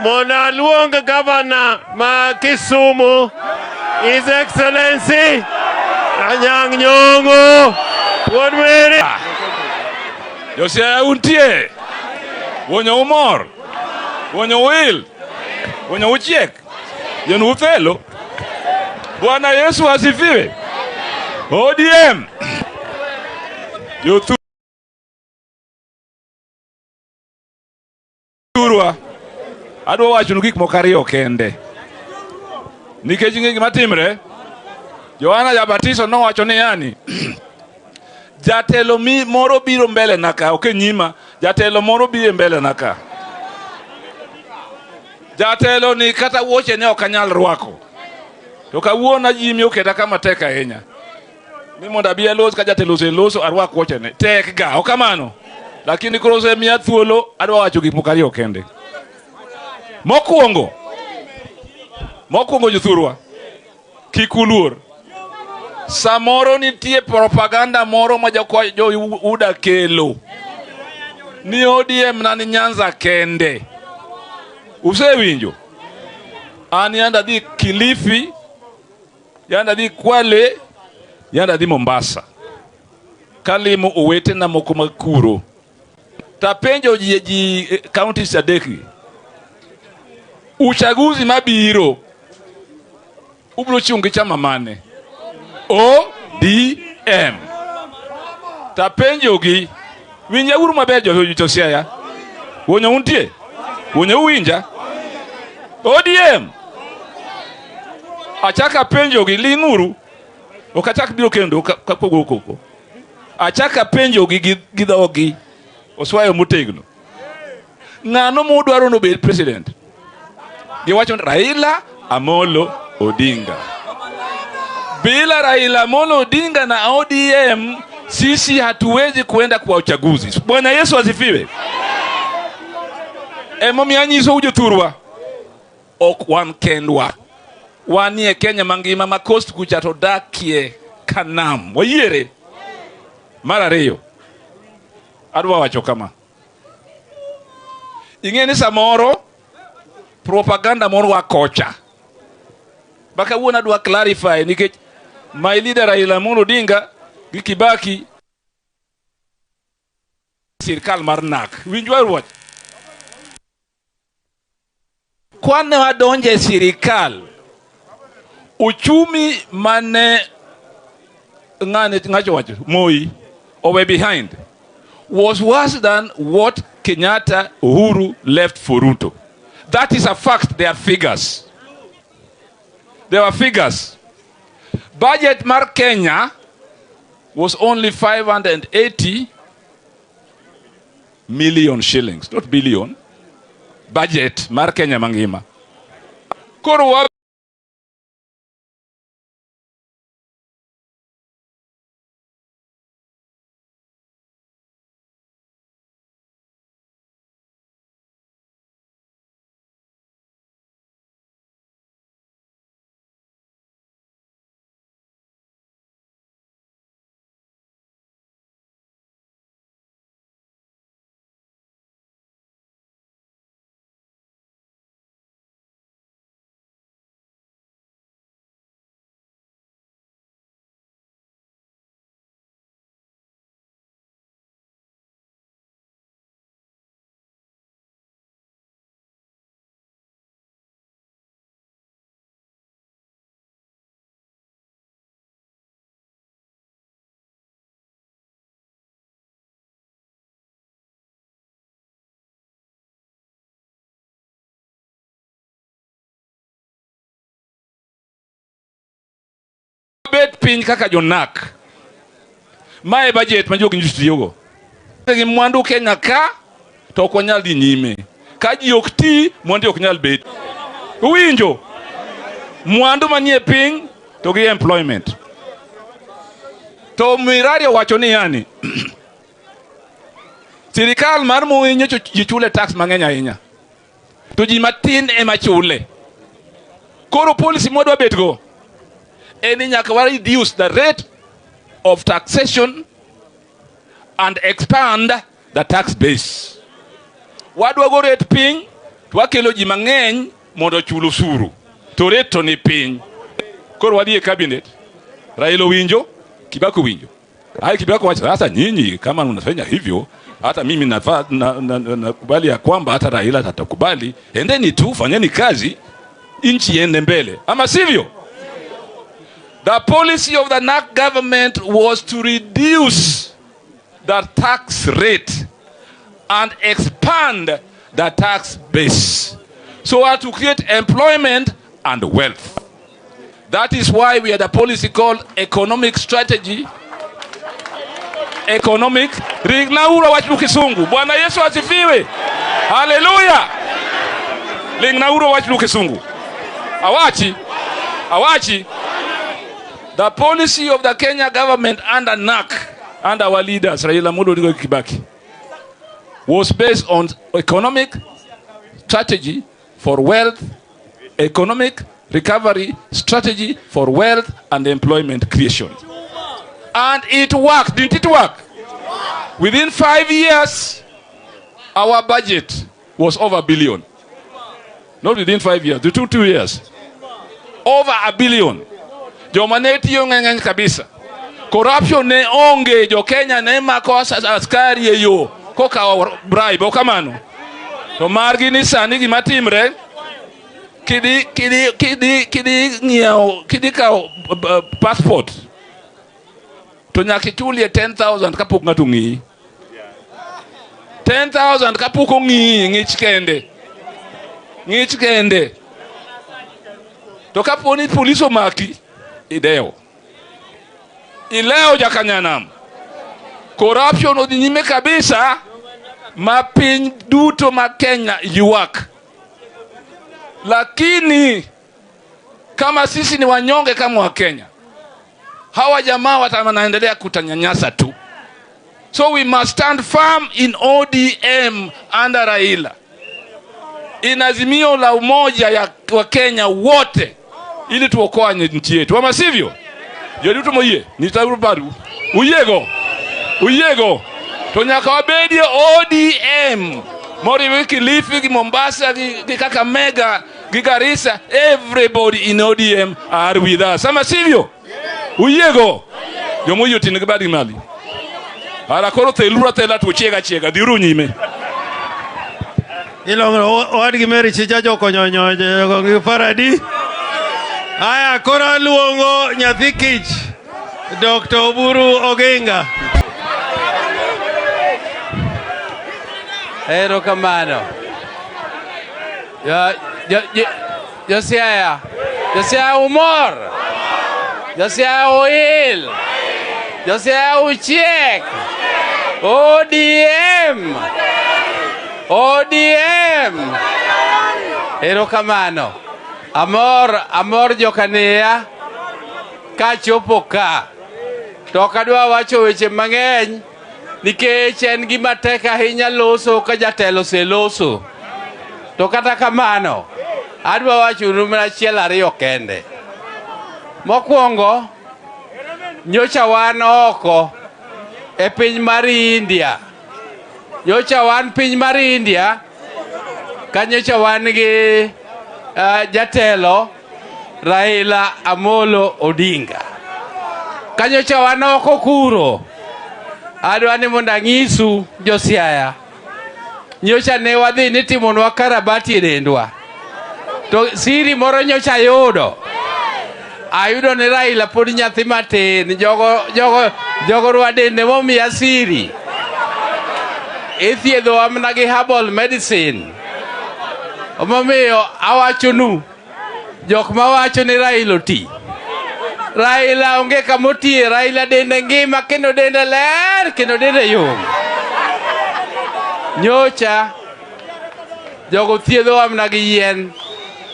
Mondo aluong gavana ma Kisumu, His Excellency Anyang' Nyong'o Wuod Mary. Josiaya untie, wonyo umor, wonyo wil, wonyo uchiek, yenu ufelo. Bwana Yesu asifiwe. ODM. Jothurwa. Adwa wachonu gik moko ariyo kende. Nikech ing'e gima timre, Yohana Jabatiso nowacho ni yani jatelo mi moro biro mbele na ka, ok e nyima, jatelo moro biro mbele na ka. Jatelo ni kata wuoche ne ok anyal rwako. To kawuono Jimmy oketa kama tek ahinya. Ni mondo abi alos ka jatelo oseloso arwak wuochene. Tek ga, ok kamano. Lakini koro osemiya thuolo adwa wacho gik moko ariyo kende. Mokwongo jothurwa, kik uluor. Samoro nitie propaganda moro ma jo UDA kelo. Ni ODM na ni Nyanza kende. Usewinjo? An yanda dhi Kilifi, yanda dhi Kwale, yanda dhi Mombasa. Kalimo owetena moko mag kuro. Tapenjo ji counties adek gi. Uchaguzi mabiro ubiro chung' gi chama mane? ODM. Tapenjo gi, winjauru maber jo Siaya. Wonyo untie? Wonyo uwinja? ODM. Achaka penjo gi ling'uru. Ok achak biro kendo kapogo koko. Achaka penjo gi gi dhogi. Oswayo motegno. Ng'ano mudwaro nobed president? Giwacho ni Raila Amolo Odinga. Bila Raila Amolo Odinga na ODM sisi hatuwezi kuenda kwa uchaguzi. Bwana Yesu asifiwe. Emomiyo anyiso jothurwa, ok wan kendwa. Wanie Kenya mangima ma coast kucha to dakie kanam. Wayiere. Mar ariyo, adwa wacho kama. Ing'e ni samoro propaganda moro wa kocha. Baka wuon adwa clarify nikech my leader Raila Amolo Odinga gi Kibaki sirkal mar NARC. Winjwa wach. Kwane wadonje sirikal, uchumi mane ng'ane ng'acho wacho Moi owe behind was worse than what Kenyatta Uhuru left for Ruto. That is a fact. There are figures. There were figures. Budget mar Kenya was only 580 million shillings, not billion. Budget mar Kenya mangima. Koro bet piny kaka jonak. Mae budget ma jogi nyiso tiyogo. Gi mwandu Kenya ka to ok wanyal dhi nyime. Ka ji ok ti, mwandu ok nyal bet. Uwinjo? Mwandu manie piny to gi employment. To Mirari owacho ni yani sirikal mar Moi nyocha ji chule tax mang'eny ahinya. To ji matin ema chule. Koro policy mwadwa bet go en ni nyaka wa reduce the rate of taxation and expand the tax base. Wadwa go rate piny to wakelo ji mang'eny mondo ochul osuru. To rate to ni piny. Koro wadhi e cabinet. Raila owinjo, Kibaki owinjo. Hai Kibaki wacho sasa nyinyi kama mnafanya hivyo hata mimi nakubali ya kwamba hata Raila atakubali. Endeni tu fanyeni kazi nchi iende mbele. Ama sivyo? The policy of the NARC government was to reduce the tax rate and expand the tax base so as to create employment and wealth. That is why we had a policy called economic strategy. Economic ringnauru wach Kisungu. Bwana Yesu asifiwe. Haleluya. Lingnauru wach Kisungu. Awachi. Awachi. The policy of the Kenya government under NARC and our leaders, Raila Amolo Odinga Kibaki, was based on economic strategy for wealth, economic recovery strategy for wealth and employment creation. And it worked. Didn't it work? Within 5 years, our budget was over a billion. Not within 5 years, the 2 years. Over a billion. Joma ne tiyo ng'eny kabisa. Corruption ne onge, jo Kenya ne mako askari e yo kokawo bribe, ok kamano. To margi ni sani gima timre, kidhi ng'iewo, kidhi kawo passport, to nyaka ichulie 10,000 kapok ng'ato ong'iyi. 10,000 kapok ong'iyi ng'ich kende. Ng'ich kende. To kapo ni polis omaki, idewo. Ilewo jakanyanam. Corruption odhi nyime kabisa ma piny duto ma Kenya ywak. Lakini kama sisi ni wanyonge kama Wakenya, hawa jamaa wanaendelea kutanyanyasa tu. So we must stand firm in ODM under Raila, in Azimio la Umoja ya Wakenya wote, ili tuokoe nchi yetu, ama sivyo? Joduto moyie nitauru uyiego uyiego to nyaka wabedie ODM moriwo Kilifi gi Mombasa gi Kakamega gi Garissa. Everybody in ODM are with us, ama sivyo? Uyiego jomoyie oting'o gi badi mali ara koro theluru athela to chiega achiega dhiuru nyime. Ilong'o owadgi Mary Chicha jokonyo gi Faradi. Aya, koro aluongo nyathi kich Dr. Oburu Oginga. Erokamano. Josiaya. Josiaya umor. Josiaya oil. Josiaya uchiek. ODM. ODM. Erokamano. Amor, amor jokania kachopo ka. To ok adwa wacho weche mang'eny nikech en gima tek ahinya loso ka jatelo oseloso. To kata kamano, adwa wachonu mana achiel ariyo kende. Mokwongo, nyocha wan oko e piny mar India. Nyocha wan piny mar India, ka nyocha wan gi jatelo Raila Amolo Odinga. Ka nyocha wan oko kuro, adwa ni mondo ang'isu jo-Siaya. Nyocha ne wadhi nitimonwa karabati e dendwa. To siri moro nyocha ayudo. Ayudo ni Raila pod nyathi matin. Jogo rwa dende momiya siri. Ithiedhowa mana gi herbal medicine. Omomiyo awachonu jok mawacho ni Raila oti. Raila onge kamotiye, Raila dende ngima kendo dende ler kendo dende yom. Nyocha jogo thiedhowa mana gi yien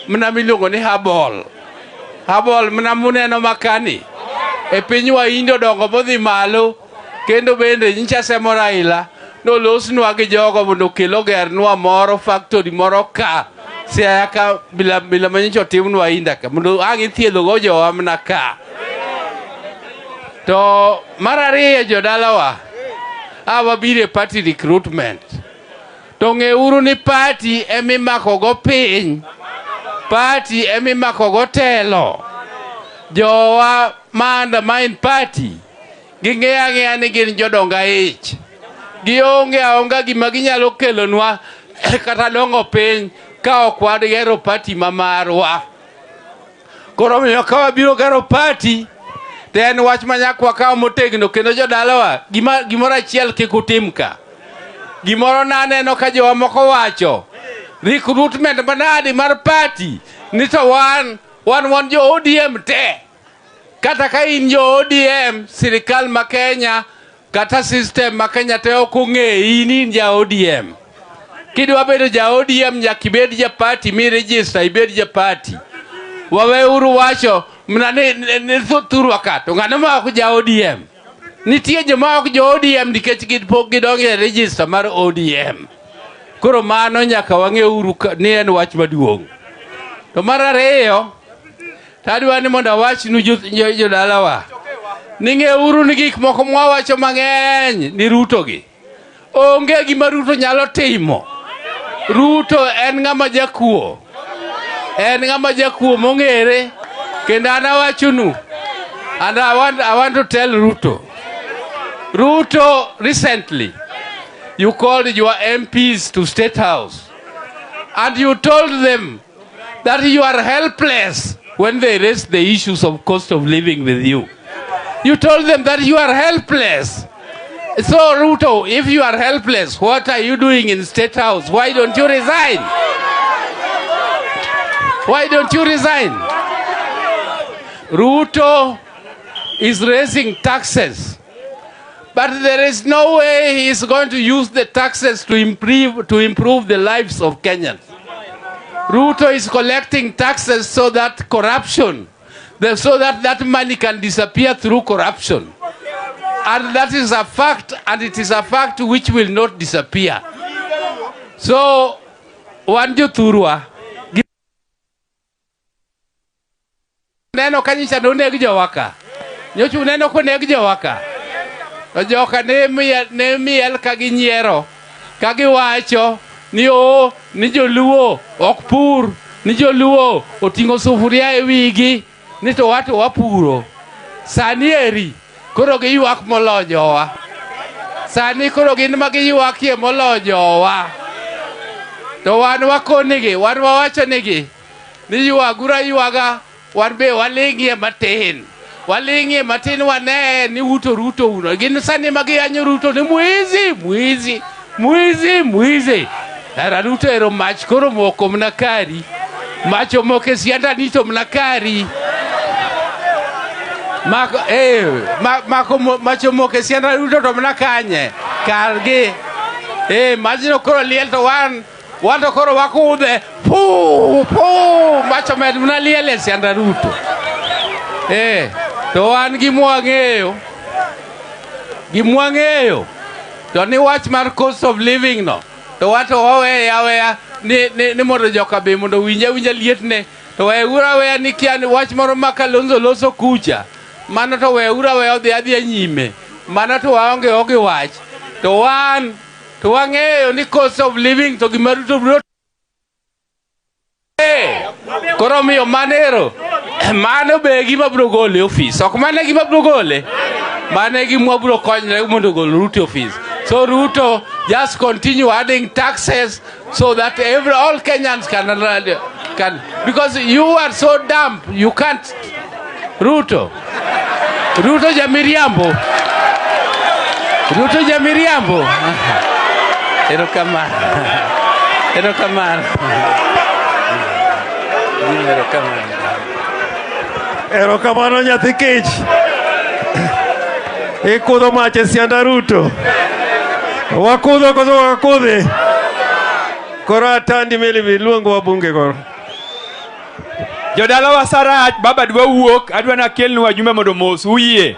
mana miluongo ni herbal. Herbal mana muneno makani. E piny Wahindi odongo modhi malo kendo bende nyicha semo Raila nolosnwa gi jogo mondo okel ogernwa moro factory moro ka Siaya ka bila, bila manyicha otimnwa India ka mondo ang' ithiedhogo jowa mana ka. To mar ariyo jodalawa, a wabiro e party recruitment. To ng'euru ni party emimakogo piny. Party emimakogo telo. Jowa ma undermine party, ging'eyo ang'eya ni gin jodong aich. Gionge aonga gima ginyalo kelonwa kata dongo piny ka ok wagero party ma marwa. Koro omiyo ka wabiro gero party, To en wach ma nyaka wakaw motegno kendo jodalawa, gima gimoro achiel kik utim ka. Gimoro naneno ka jowa moko wacho, recruitment manadi mar party ni to wan jo ODM te. Kata ka in jo ODM, sirikal ma Kenya kata system ma Kenya te ok ong'eyi ni in ja ODM. Kidwa bedo ja ODM nyaka ibed ja party mi register ibed ja party. Waweuru wacho mana ni thurwa ka to ng'ano ma ok ja ODM. Nitie joma ok jo ODM nikech gin pok gidonjo e register mar ODM. Koro mano nyaka wang'euru ni en wach maduong'. To mar ariyo, tadwa ni mondo awachnu jodalawa ni ng'euru ni gik moko mwawacho mang'eny ni Ruto gi. Onge gima Ruto nyalo timo. Ruto en ng'ama jakuo. En ng'ama jakuo mong'ere. Kendo an awachonu. And I want to tell Ruto. Ruto, recently, you called your MPs to State House. And you told them that you are helpless when they raised the issues of cost of living with you. You told them that you are helpless. So, Ruto, if you are helpless, what are you doing in State House? Why don't you resign? Why don't you resign? Ruto is raising taxes. But there is no way he is going to use the taxes to improve the lives of Kenyans. Ruto is collecting taxes so that that money can disappear through corruption. And that is a fact, and it is a fact which will not disappear. So, wan jothurwa, neno ka nyicha noneg jowa ka. Nyocha uneno koneg jowa ka. To joka ne miel ka ginyiero, ka giwacho ni o ni joluo ok pur, ni joluo oting'o sufuria e wigi, ni to wato wapuro. Sani eri koro giywak moloyo jowa. Sani koro gin ma giywakie moloyo jowa. To wan wakonigi, wan wawachonigi ni ywaguru aywaga, wan be waling'ie matin. Waling'ie matin wane ni uto Ruto uno. Gin sani ma giyanyo Ruto ni mwizi, mwizi, mwizi, mwizi. Ara Ruto ero mach koro moko mna kari. Mach omoko e siandani to mna kari. Mako, mako mach omoko e sianda Ruto to mna kanye? Kargi. Majno koro liel to wan to koro wakudhe. Pu, pu, mach omed mna liel e sianda Ruto. To wan gimwang'eyo. Gimwang'eyo. To ni wach mar cost of living no. To wato waweye aweya ni mondo joka be mondo winj awinja lietne. To weuru aweya ni kia ni wach moro ma Kalonzo loso kucha. Mano to weuru aweya odhi adhiya nyime. Mano to waonge go gi wach. To wan to wang'eyo ni cost of living to gima Ruto biro. Koro omiyo manero mano be gima biro gole e ofis. Ok mano e gima biro gole. Mano e gima biro konyre mondo ogol Ruto e ofis. So Ruto just continue adding taxes so that every all Kenyans can, because you are so dumb you can't. Ruto, Ruto jamiriambo, Ruto jamiriambo. Erokamano, erokamano, erokamano. Erokamano nyathi kich. Ikudho mach e sianda Ruto. Wakudho koso wakudhi? Koro atandi meli luongo wabunge koro. Jodalawa sarach, baba dwa wuok, adwa nakelnu wajumbe mondo mos uyie.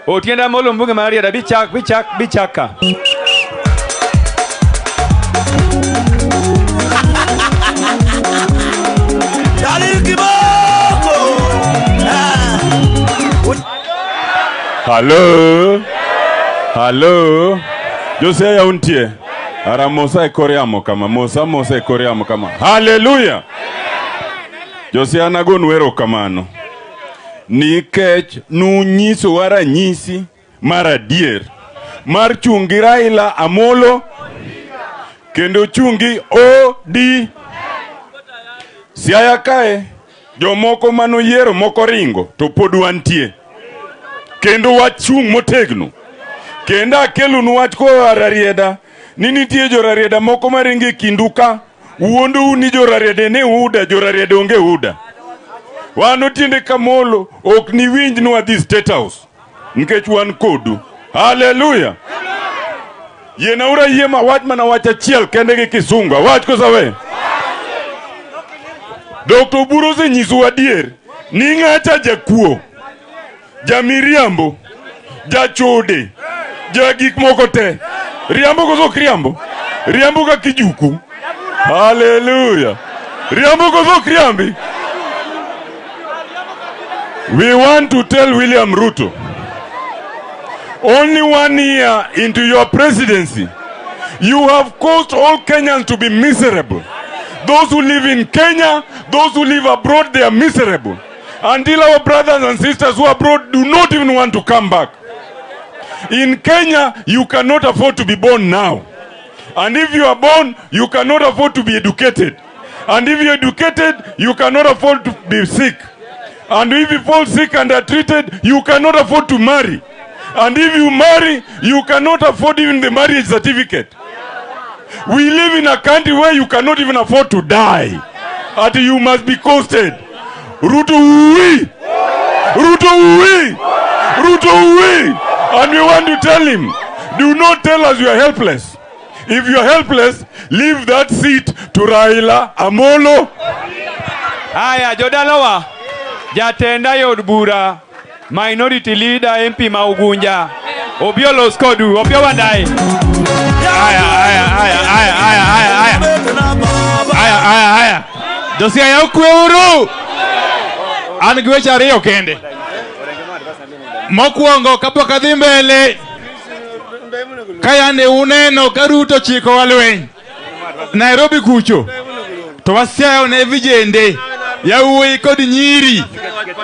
Otienda Amolo mbunge mar Rarieda bichak bichak bichaka. Dalil kiboko. Ah. Halo. Halo. Josiaya untie. Ara mosa e kor yamo kama, mosa mosa e kor yamo kama. Haleluya. Josia nagonu erokamano. Nikech nunyisowa ranyisi mar adier mar chung' gi Raila Amolo kendo chung' gi OD. Siaya kae jomoko manoyiero moko ringo to pod wantie. Kendo wachung' motegno. Kendo akelonu wach koa Rarieda ni nitie jo-Rarieda moko maringo e kindu ka wuondou ni jo-Rarieda ne UDA, jo-Rarieda onge UDA. Wan Otiende Kamolo ok niwinj ni wadhi State House nikech wan kodu. Haleluya! Yienauru ayie ma wach mana wach achiel kende gi kisungu. Awach koso awe? Dr. Oburu osenyisou adier ni ng'acha jakuo, jamiriambo, jachode, ja gik moko te. Riambo koso ok riambo? Riambo ka kijuku. Haleluya! Riambo koso ok riambi? We want to tell William Ruto, only 1 year into your presidency, you have caused all Kenyans to be miserable. Those who live in Kenya, those who live abroad, they are miserable. Until our brothers and sisters who are abroad do not even want to come back. In Kenya, you cannot afford to be born now. And if you are born, you cannot afford to be educated. And if you're educated, you cannot afford to be sick. And if you fall sick and are treated, you cannot afford to marry. And if you marry, you cannot afford even the marriage certificate. We live in a country where you cannot even afford to die. And you must be costed. Ruto oui! Ruto oui! Ruto oui! And we want to tell him, do not tell us you are helpless. If you are helpless, leave that seat to Raila Amolo. Haya, jodalawa, jatenda e od bura, minority leader MP ma Ugunja, Opiyo los kodu, Opiyo Wandayi. Aya, aya, aya, aya, aya, aya, aya. Aya, aya, aya. Josiaya okweuru. An gi weche ariyo kende. Mokwongo kapok adhi mbele, ka yande uneno ka Ruto chikowa lweny Nairobi kucho, to wasiayo ne vijende yawuoyi kod nyiri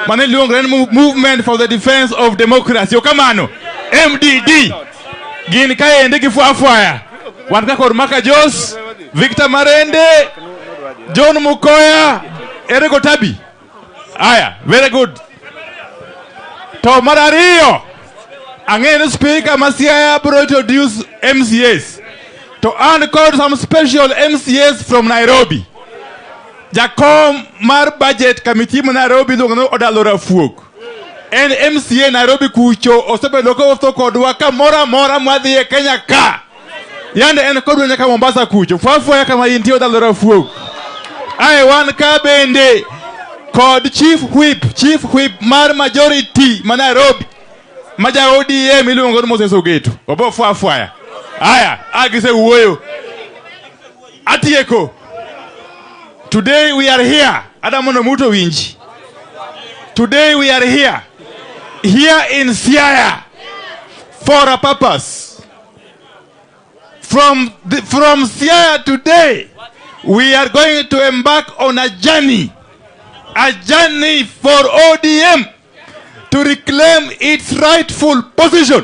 mane luongore ni Movement for the Defense of Democracy, okamano MDD, gin kaendi gifwafwaya. Wan ka kod Maka Jos, Victor Marende, John Mukoya, Eric Otabi. Aya, very good. To mar ariyo, ang'eyo ni speaker ma Siaya biro introduce MCAs. To an kod some special MCAs from Nairobi. Jakom mar budget committee ma Nairobi iluongo ni Odalo Rafuok. En MCA Nairobi kucho osebedo kowuotho kodwa kamoro amora mwadhi e Kenya ka. Yande en kodwa nyaka Mombasa kucho. Fwafwaya kama intie Odalo Rafuok. Ae wan ka bende kod chief whip mar majority ma Nairobi ma ja ODM iluongo ni Moses Ogeto. Obo fwafwaya. Aya, agisewuoyo. Atieko. Today we are here. Ada mondo muto winji. Today we are here. Here in Siaya for a purpose. From Siaya today, we are going to embark on a journey. A journey for ODM to reclaim its rightful position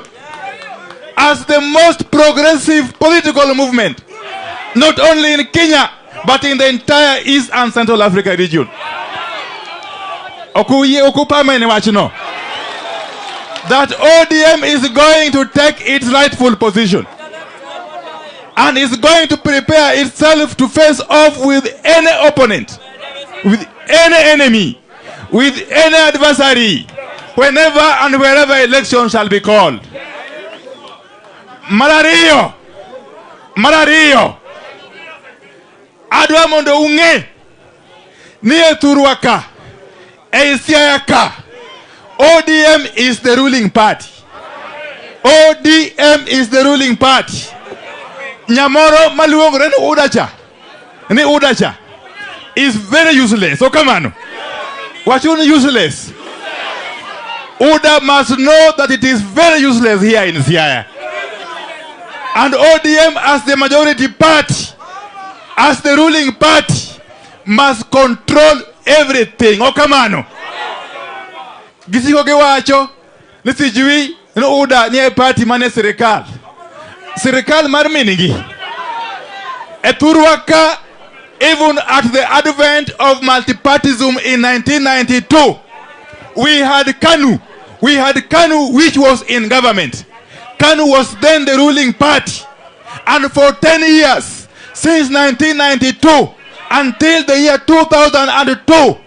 as the most progressive political movement, not only in Kenya, but in the entire East and Central Africa region. Okuyie okupamene wachno. That ODM is going to take its rightful position and is going to prepare itself to face off with any opponent, with any enemy, with any adversary, whenever and wherever election shall be called. Mar ariyo, adwa mondo ung'e ni e thurwa ka, e Siaya ka, ODM is the ruling party. ODM is the ruling party. Nyamoro maluongore ni UDA cha, ni UDA cha, is very useless. Okamano. Wachuni useless. UDA must know that it is very useless here in Siaya. And ODM as the majority party, as the ruling party, must control everything. Okamano. Gisiko giwacho ni sijui ni UDA ni e party mane sirikal. Sirikal mar minigi. E thurwa ka, even at the advent of multipartism in 1992, we had KANU, We had KANU, which was in government. KANU was then the ruling party. And for 10 years, since 1992 until the year 2002,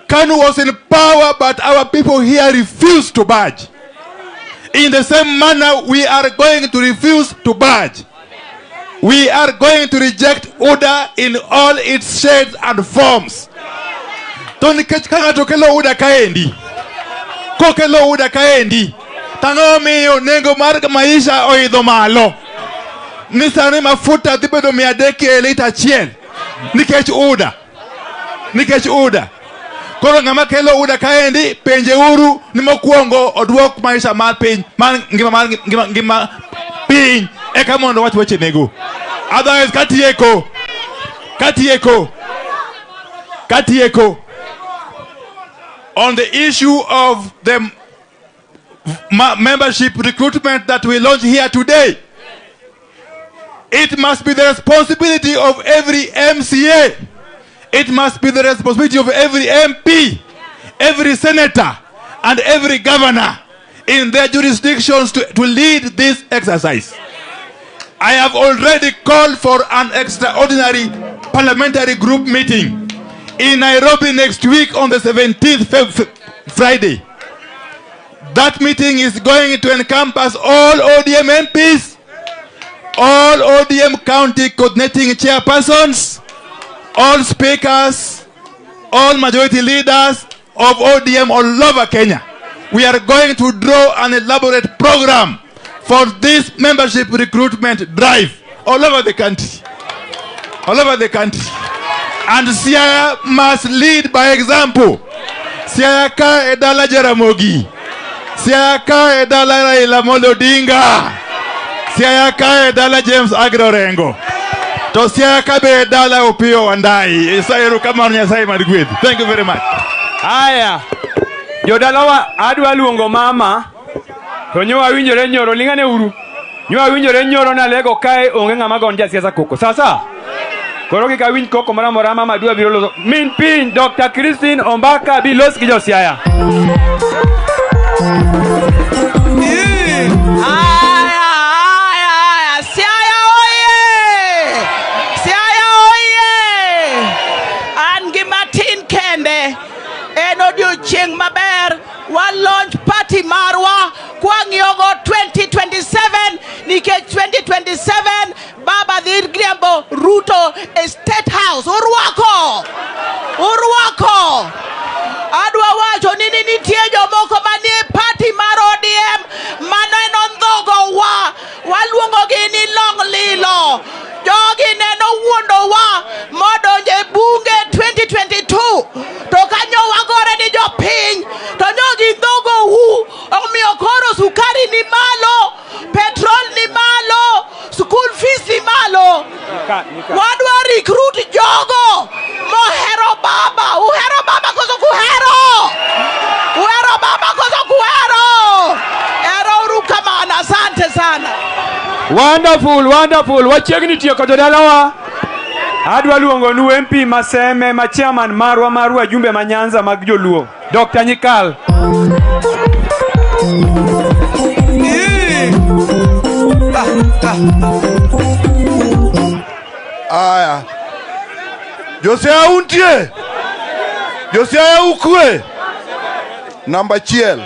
KANU was in power, but our people here refused to budge. In the same manner, we are going to refuse to budge. We are going to reject UDA in all its shades and forms. To nikech ka ng'ato kelo UDA kaendi, kokelo UDA kaendi, tang'o miyo nengo mar maisha oidho malo. Ni sani mafuta dhi bedo 300 e lita achiel nikech UDA. Nikech UDA. Koro ng'ama kelo UDA kaendi penje uru ni mokwongo oduok maisha mar piny mar ngima mar ngima, ngima piny eka mondo wach weche nego. Otherwise katieko katieko katieko on the issue of the membership recruitment that we launch here today, it must be the responsibility of every MCA. It must be the responsibility of every MP, every senator, and every governor in their jurisdictions to lead this exercise. I have already called for an extraordinary parliamentary group meeting in Nairobi next week on the 17th Friday. That meeting is going to encompass all ODM MPs, all ODM county coordinating chairpersons, all speakers, all majority leaders of ODM all over Kenya. We are going to draw an elaborate program for this membership recruitment drive all over the country. All over the country. And Siaya must lead by example. Siaya ka e dala Jaramogi. Siaya ka e dala Raila Amolo Odinga. Siaya ka e dala James Agro Orengo. To Siaya ka be e dala Opiyo Wandayi. Erokamano Nyasaye mar gweth. Thank you very much. Haya, jodalawa adwa luongo mama to nyo awinjore nyoro ling'ane uru. Nyo awinjore nyoro nalego kae onge ng'ama gon jasiasa koko. Sasa koro kik awinj koko moro amora mama dwa biro loso. Min piny Dr. Christine Ombaka bi los gi josiaya. Aya, aya, aya. Siaya oye! Siaya oye! An gi matin kende. En odiochieng' maber. Wa launch party marwa kwang'iyogo 2027 nikech 2027 baba dhi riembo Ruto e State House. Urwako! Urwako! Adwa wacho ni nitie jomoko manie party mar ODM maneno ndhogo wa waluongogi ni long lilo. Jogi neno wuondowa modonjo e bunge 2022 to kanyo wagore ni jopiny to nyo gindhogou omiyo koro sukari ni malo, petrol ni malo, school fees ni malo. Wadwa recruit jogo mohero baba. Uhero baba koso kuhero? Uhero baba koso kuhero? Ero uru kamano, asante sana. Wonderful, wonderful. Wachiegni tieko jodalawa. Adwa luongo nu MP Maseme ma chairman marwa mar wajumbe ma Nyanza mag joluo. Dr. Nyikal. Aya. Josia untie. Josia ukwe. Namba achiel.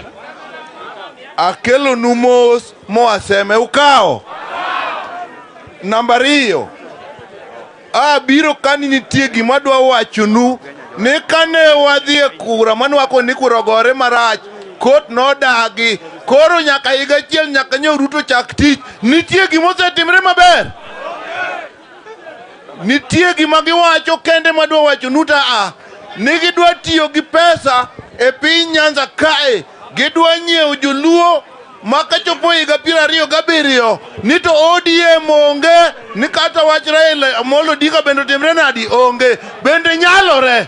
Akelonu mos moa Seme ukawo. Namba ariyo. Abiro kani nitie gima adwa wachonu ni kane wadhi e kura mane wako ni kura ogore marach, kot nodagi. Koro nyaka higa achiel nyaka nyo Ruto chak tich. Nitie gima osetimre maber. Nitie gima giwacho kende madwa wachonu ta a ni gidwa tiyo gi pesa e piny Nyanza kae. Gidwa nyiewo joluo ma kachopo higa 27 ni to ODM onge, ni kata wach Raila Amolo Odinga bende otimre nadi onge. Bende nyalore.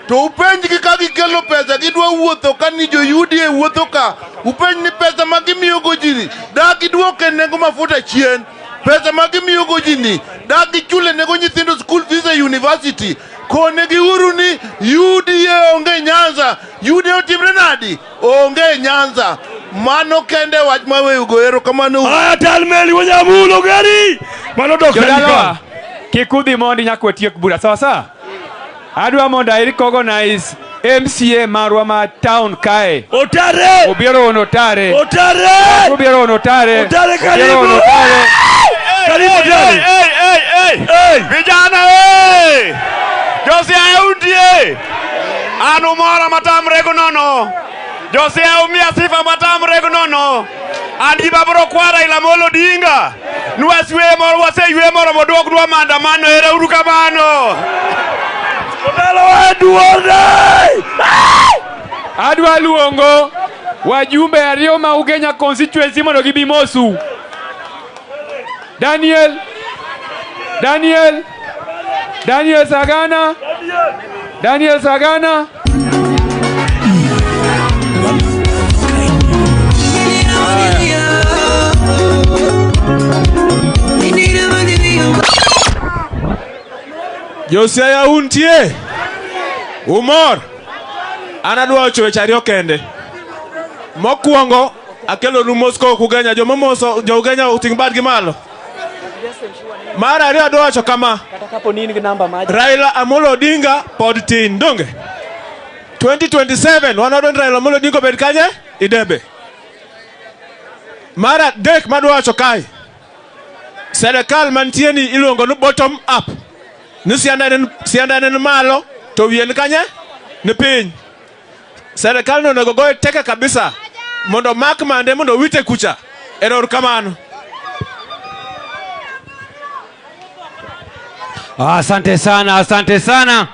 To upenjgi ka gikelo pesa, gidwa wuotho ka ni jo UDA wuotho ka. Upenj ni pesa ma gimiyogo ji ni, da giduoke nengo mafuta chien. Pesa ma gimiyogo ji ni, da gichule nego nyithindo school fees e university. Konegiuru ni UDA onge Nyanza. UDA otimre nadi? Onge Nyanza. Mano kende wach maweyugo. Erokamano. Aya tal meli wanyamulo gari. Mano dok Jodalawa, kik udhi mondi nyaka watiek bura, sawa sawa? Adwa mondo I recognize MCA marwa ma town kae. Otare! Obiero wuon Otare. Otare! Obiero wuon Otare. Otare Obiero karibu! wuon Otare. Karibu Otare! Hey, hey, vijana hey! Josiaya untie an umora matamre go nono. Josiaya umiya sifa matamre go nono. An gi babro kwa Raila Amolo Odinga nwaseywe moro waseywe moromo duoknwa maandamano. Ero uru kamano. Odalo duonde! Adwa luongo wajumbe ariyo ma Ugenya constituency mondo gibi mosu. Daniel Daniel Daniel Sagana Daniel Sagana. Josiaya untie? Umor? An adwa wacho weche ariyo kende. Mokwongo, akelonu mos kowuok Ugenya. Joma moso jo Ugenya oting' badgi malo. Mar ariyo adwa wacho kama. Raila Amolo Odinga pod tin, donge? 2027 wan wadwa ni Raila Amolo Odinga obed kanye? Idebe. Mar adek madwa wacho kae. Serikal mantie ni iluongo ni bottom up. Ni sianda en malo to wiye ni kanye? Ni piny. Serikal no onego goye teke kabisa mondo mak mande mondo wite kucha. Ero kamano. Asante sana, asante sana.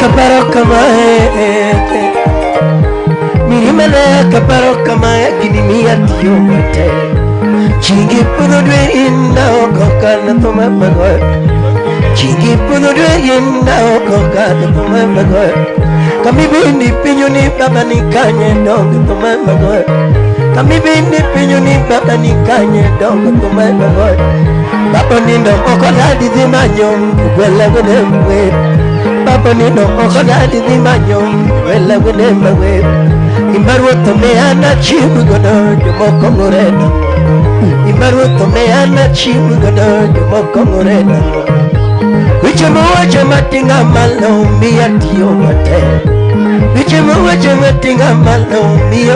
Kaparo kamae Mirimana kaparo kamae gini miya tiyo matek Chingi pudho dwe inda oko kana tho mamagoyo Chingi pudho dwe inda oko kana tho mamagoyo Kamibindi pinyo ni baba ni kanye donge tho mamagoyo Kamibindi pinyo ni baba ni kanye donge tho mamagoyo Baba nindo oko dadi dhi manyo gwela gwene mwe Baba nindo oko dadi dhi manyo gwela gwene mwe Imbaruoto me ana chimu godo jomoko ng'ureno Imbaruoto me ana chimu godo jomoko ng'ureno Weche mowacho matinga malo miya tiyo matek Weche mowacho matinga malo miya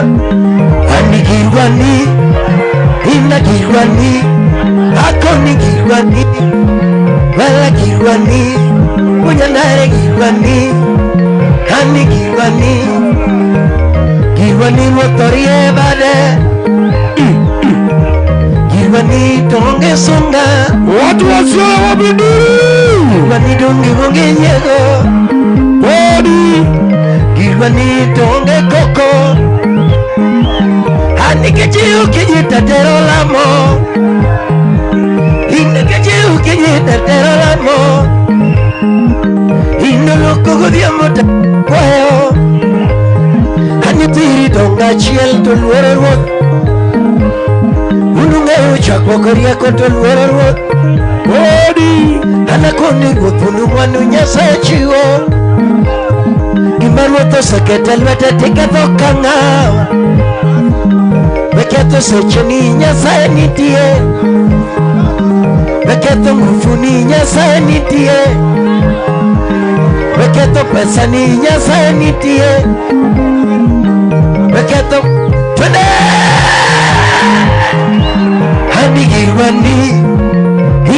Ani girwani, ina girwani Akoni girwani, wala girwani Munyanare girwani, ani girwani Girwani motorie bade Girwani tonge sunga Watu wasio wabiduru Girwani donge onge nyiego Bodi Girwani tonge koko Anikechi ukijita tero lamo Inikechi ukijita tero lamo Inoloko godhiambo ta kwayo Anyithiri donga achiel to luoro ruoth Unung'eyo chakruok rieko to luoro ruoth Bodi Anakoni ruoth unu mwandu Nyasaye chiwo Gima ruoth oseketo e lwete tiketho ka ng'awa Weketho secheni Nyasaye nitie Weketho nguvuni Nyasaye nitie Weketho pesa ni Nyasaye nitie Weketho twende Ani girwani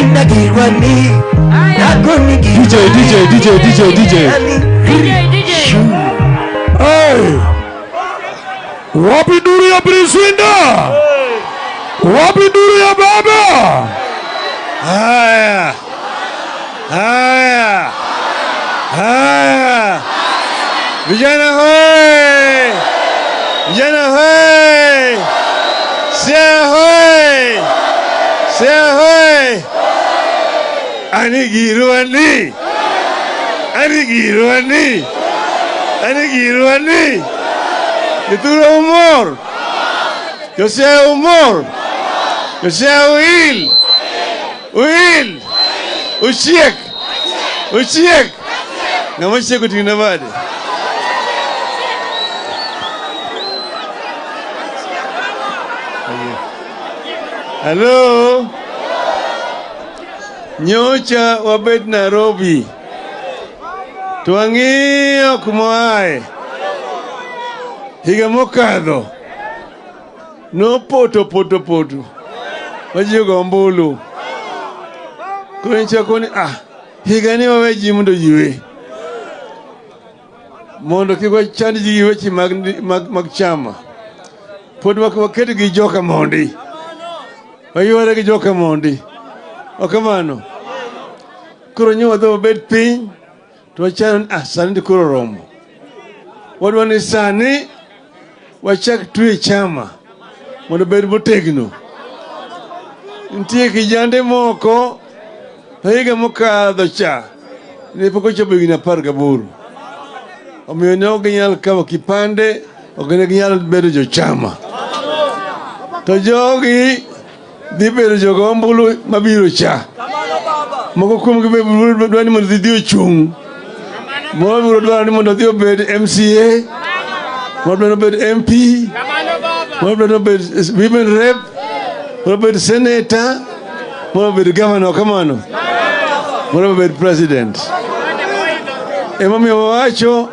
Ina girwani Akoni girwani DJ DJ DJ DJ DJ DJ Hey Wapi duru ya Brisinda? Wapi duru ya baba? Haya. Haya. Haya. Vijana hoi! Vijana hoi! Siaya hoi! Siaya hoi! Ani girwani! Ani girwani! Ani girwani! Jothurwa umor! Josiaya umor! Josiaya uil! Uil! Uchiek! Uchiek! Ng'ama ochiek oting'na bade. Hello? Nyocha wabet Nairobi. To wang'iyo kuma waaye. Higa mokadho nopoto poto poto ma ji ogo ombulu. Koro nyicha ni higa ni wawe ji mondo ji we. Mondo kik wachand ji gi weche mag chama. Pod waket gi joka mondi. Wayware gi joka mondi. Ok kamano. Koro nyo wadhi wabed piny to wachano ni sani to koro oromo. Wadwa ni sani wachak twe chama mondo obed motegno. Nitie kijande moko higa mokadho cha ne pok ochopo higni 18. Omiyo ne ok ginyal kawo kipande, ok ne ginyal bedo jochama. To jogi dhi bedo jogo ombulu mabiro cha. Moko kuomgi be dwa ni mondo odhi ochung'. Moro biro dwaro ni mondo odhi obed MCA, moro dwaro ni obed MP, moro dwaro ni obed women rep, moro obed senator, moro obed governor, kamano. Moro obed president. Emomiyo wawacho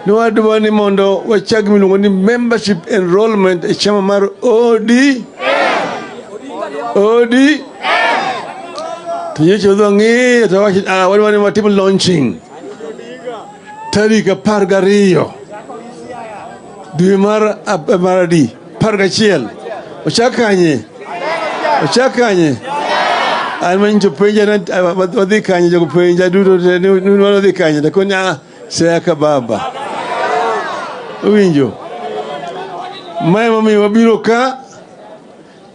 ni wadwa ni mondo wachak miluongo ni membership enrollment e chama mar OD OD to nyocha wadhi wang'iyo to wawacho wadwa ni watim launching tarik 12 dwe mar adi 11 ochak kanye ochak kanye an manyicho penja wadhi kanye jogo penja duto te ni wadhi kanye takoni Siaya ka baba. Uwinjo? Mae momiyo wabiro ka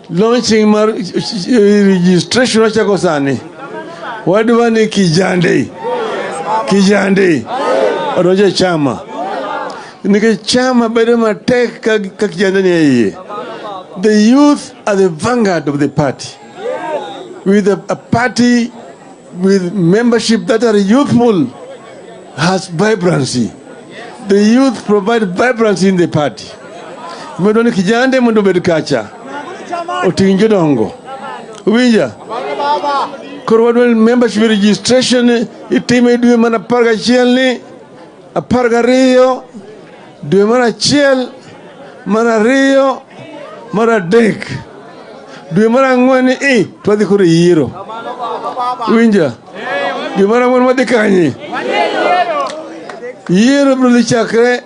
launching mar registration wachako sani. Wadwa ni kijande odonjo e chama. Nikech chama bedo matek ka kijande ni e iye. The youth are the vanguard of the party. With a party with membership that are youthful has vibrancy. The youth provide vibrancy in the party. Mondo ni kijande mondo obed kacha. Oting' jodongo. Uwinja? Koro wadwa ni membership registration itime dwe mar 11 ni, 12, dwe mar 1, mar 2, mar 3. Dwe mar 4 ni to wadhi koro e yiero. Uwinja? Dwe mar 4 wadhi kanye? Yiero biro dhi chakre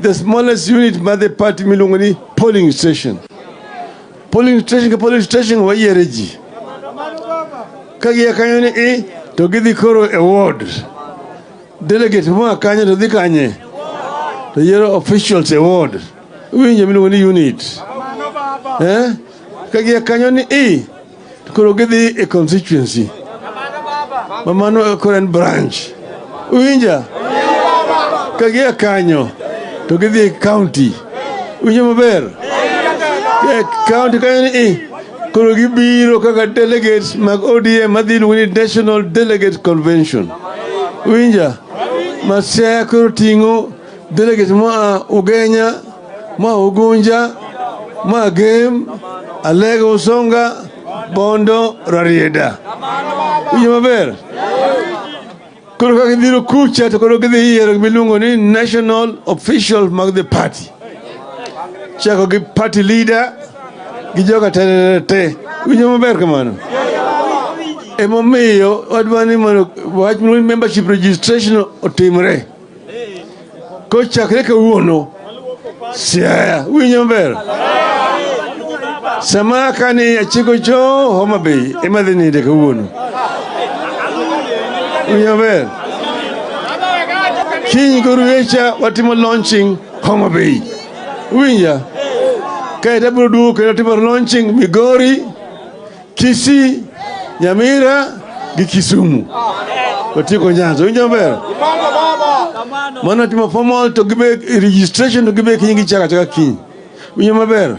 the smallest unit mar the party miluongo ni polling station. Polling station ka polling station wayiere ji. Ka gia kanyo ni to gidhi koro e ward. Delegate moa kanyo to dhi kanye? To yiero officials e ward. Uwinjo miluongo ni unit. Eh? Ka gia kanyo ni to koro gidhi e constituency. Ma mano koro en branch. Uwinja? Ka gia kanyo to gidhi e county. Uwinjo maber? E county kanyo ni koro gibiro kaka delegates mag ODM madhi iluongo ni National Delegate Convention. Uwinja? Ma Siaya koro ting'o delegates moa Ugenya, moa Ugunja, moa Gem, Alego Usonga, Bondo, Rarieda. Uwinjo maber? Koro ka gibiro kucha to koro gidhi yiero gimiluongo ni national official mag the party. Chako gi party leader gi joka te te. Uwinjo maber kamano? Emomiyo wadwa ni mondo wach miluongo ni membership registration otimre. Kochakre kawuono, Siaya, uwinjo maber? Sama kani achiko cho Homa Bay ema dhi ninde kawuono. Uwinjo maber? Kiny goruecha watimo launching Homa Bay. Uwinja? Kaeto abiro duogo kendo timo launching Migori, Kisii, Nyamira gi Kisumu. Watieko Nyanza. Uwinjo maber? Mano timo formal to gibe registration to gibe kiny gichako achaka kiny. Uwinjo maber?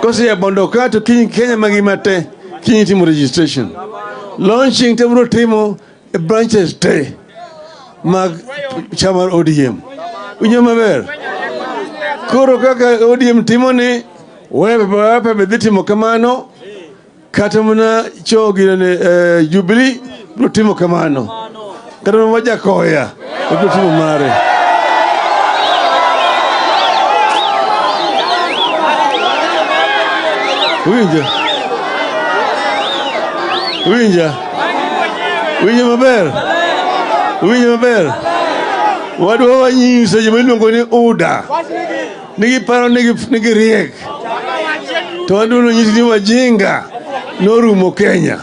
Kose Bondo ka to kiny Kenya mangima te kiny timo registration. Launching to biro timo e branches te mag chama mar ODM. Uwinjo maber? Koro kaka ODM timo ni Wepe be dhi timo kamano, kata mana cho ginene Jubilee biro timo kamano. Kata mana Wajakoya biro timo mare. Winja? Winja? Winja maber? Winja maber? Wadwa wanyiso joma iluongo ni UDA. Nigi paro nigi riek. To wadwa nyisi ni wajinga norumo Kenya.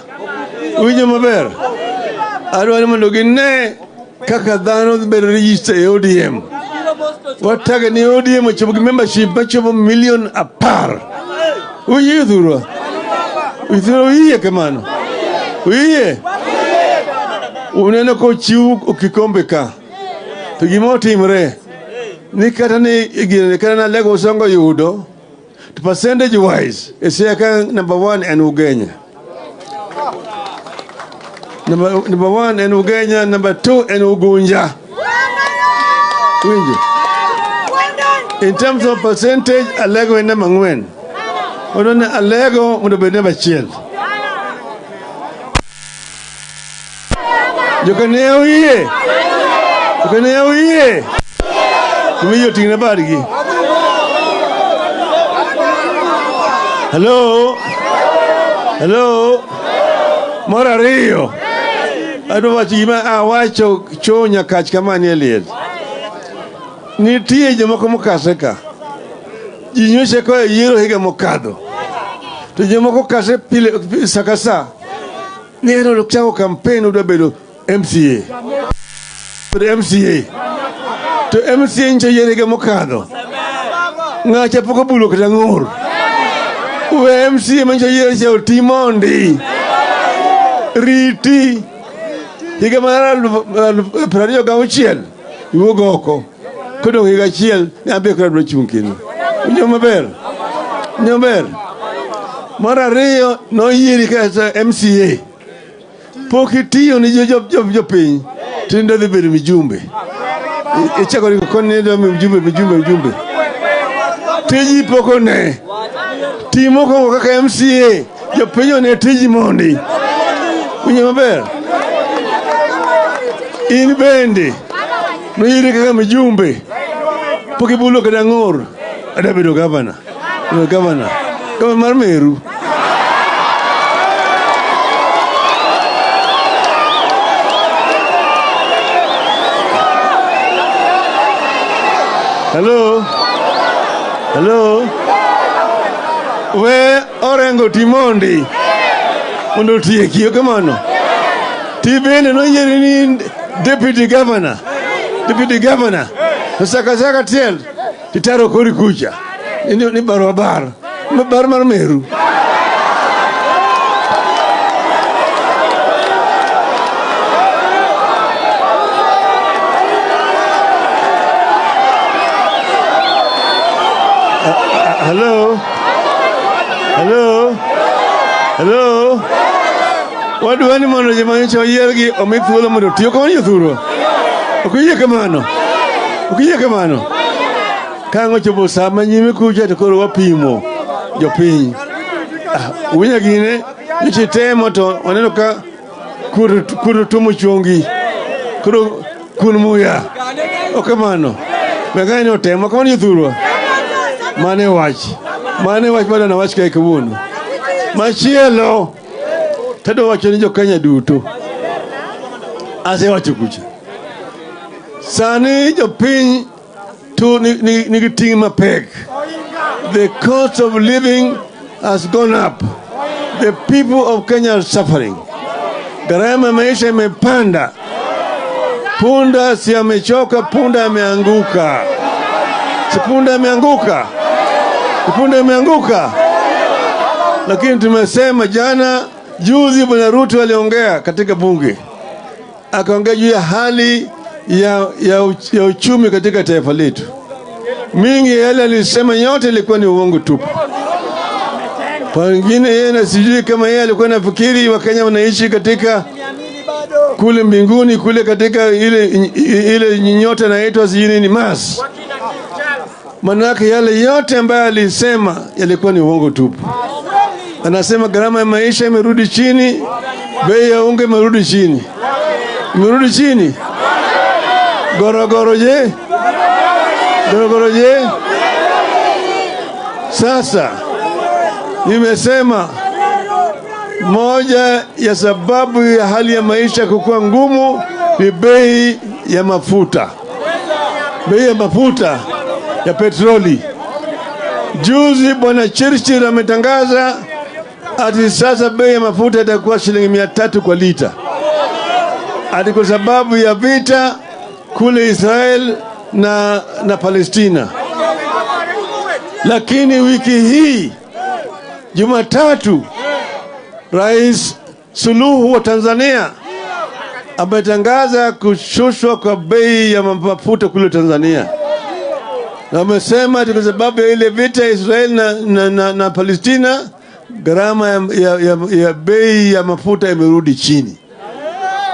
Winjo maber? Adwa ni mondo gine kaka dhano bedo register e ODM. Wataga ni ODM ochopo gi membership machopo 10 million. Uyie thurwa? Thurwa uyie kamano? Uyie? Uneno kochiw kikombe ka. To gima otimre ni kata ni gine kata na Lego Usongo yudo to percentage wise e Siaya ka number 1 en Ugenya. Number 1 en Ugenya, number 2 en Ugunja. Winjo? In terms of percentage, Alego en namba 4. Odwa ni Alego mondo obed namba 1. Jokane oyie? Jokane oyie? Joma oting'ne badgi. Hello? Hello? Mar ariyo. Adwa wacho gima awacho cho nyakach kama nie liel. Nitie jomoko mokase ka. Ji nyocha koa e yiero higa mokadho. To jomoko kase pile sa ka sa. Ni en chako campaign odwa bedo MCA. Bedo MCA. To MCA nyicha yier higa mokadho. Ng'acha pok obulo kata ng'ur. We MCA manyicha yier cha oti mondi. Riti. Higa mar 2026 iwuog oko. Kodong' higa achiel ni an be koro adwa chung' kendo. Winjo maber? Winjo maber? Mar ariyo noyieri kaka MCA. Pok itiyo ni jopiny tinde dhi bedo mijumbe. Ichako ringo koni ni idwa mijumbe. Tiji pok one. Ti mokwongo kaka MCA. Jopiny one tiji mondi. Winjo maber? In bende noyieri kaka mijumbe. Pok ibulo kata ng'ur. Adwa bedo gavana. Gavana. Gavana mar Meru. Hello? Hello? We Orengo Timondi mondo otieki kamano. Ti bende noyieri ni deputy governor. Deputy governor. To saka tiel titaro kori kucha. Ni barua bar. Bar mar Meru. Hello? Hello? Hello? Wadwa ni mondo joma nyocha oyiergi omi thuolo mondo oti. Ok jothurwa? Ok uyie kamano? Ok uyie kamano? Ka ang' ochopo sa ma nyime kucha to koro wapimo jopiny. Uwinjo gine? Nyocha itemo to waneno ka kuot otuomo chongi. Koro kun muya. Ok kamano? Be otemo kamano jothurwa? Mane wach. Mane wach madwa nawach kae kawuono. Machielo, tadwa wacho ni jo-Kenya duto. Asewacho kucha. Sani jopiny to nigi ting' mapek. The cost of living has gone up. The people of Kenya are suffering. Gharama ya maisha imepanda. Punda si amechoka, punda ameanguka. Si punda ameanguka? Punda imeanguka. Lakini tumesema jana, juzi Bwana Ruto aliongea katika bunge. Akaongea juu ya hali ya uchumi katika taifa letu. Mingi yale alisema yote ilikuwa ni uongo tupu. Pengine yeye na sijui kama yeye alikuwa anafikiri Wakenya wanaishi katika kule mbinguni, kule katika ile nyota inaitwa sijui nini Mars. Manake yale yote ambayo alisema yalikuwa ni uongo tupu. Anasema gharama ya maisha imerudi chini, bei ya unga imerudi chini. Imerudi chini. Gorogoro je? Gorogoro je? Sasa nimesema moja ya sababu ya hali ya maisha kukua ngumu ni bei ya mafuta. Bei ya mafuta ya petroli. Juzi Bwana Churchill ametangaza ati sasa bei ya mafuta itakuwa shilingi 300 kwa lita. Ati kwa sababu ya vita kule Israel na Palestina. Lakini wiki hii Jumatatu, Rais Suluhu wa Tanzania ametangaza kushushwa kwa bei ya mafuta kule Tanzania. Na amesema kwa sababu ya ile vita ya Israel na Palestina, gharama ya bei ya mafuta imerudi chini.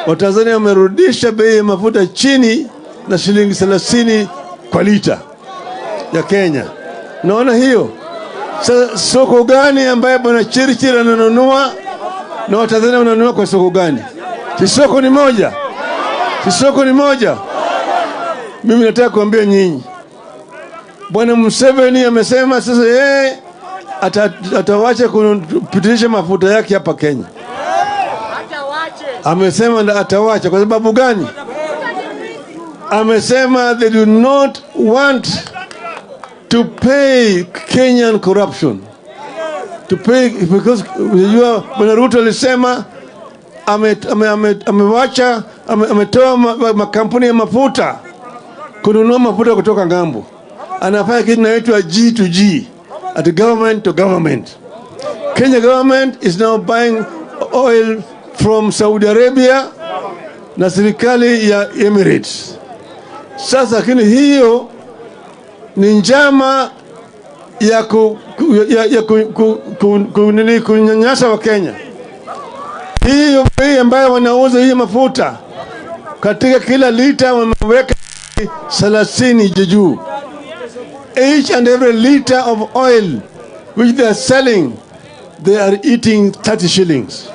Watanzania wamerudisha bei ya mafuta chini na shilingi 30 kwa lita ya Kenya. Naona hiyo. Sasa soko gani ambaye Bwana Churchill ananunua na Watanzania wananunua kwa soko gani? Si soko ni moja? Si soko ni moja? Mimi nataka kuambia nyinyi, Bwana Museveni amesema sasa yeye atawacha kupitisha mafuta yake hapa Kenya. Amesema atawacha kwa sababu gani? Amesema they do not want to pay Kenyan corruption. To pay because unajua Bwana Ruto alisema ametoa makampuni ya mafuta kununua mafuta kutoka ng'ambo. Anafanya kitu inaitwa G to G, at government to government. Kenya government is now buying oil from Saudi Arabia na serikali ya Emirates. Sasa lakini hiyo ni njama ya kunyanyasa wa Kenya. Hiyo bei ambayo wanauza hii mafuta katika kila lita wameweka 30 juu. Each and every liter of oil which they are selling, they are eating 30 shillings.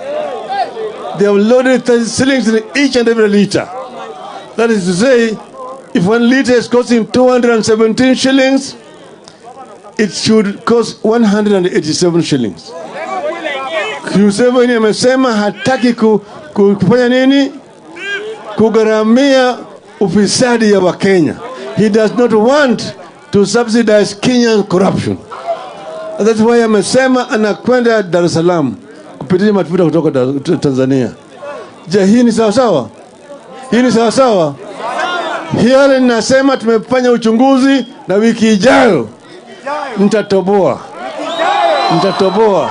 They have loaded 30 shillings in each and every liter. That is to say, if 1 liter is costing 217 shillings, it should cost 187 shillings. Museveni amesema hataki kufanya nini? Kugharamia ufisadi ya Wakenya. He does not want to subsidize Kenyan corruption. And that's why amesema anakwenda Dar es Salaam kupitisha mafuta kutoka Tanzania. Je, hii ni sawa sawa? Hii ni sawa sawa? Hiyo ninasema tumefanya uchunguzi na wiki ijayo nitatoboa. Nitatoboa.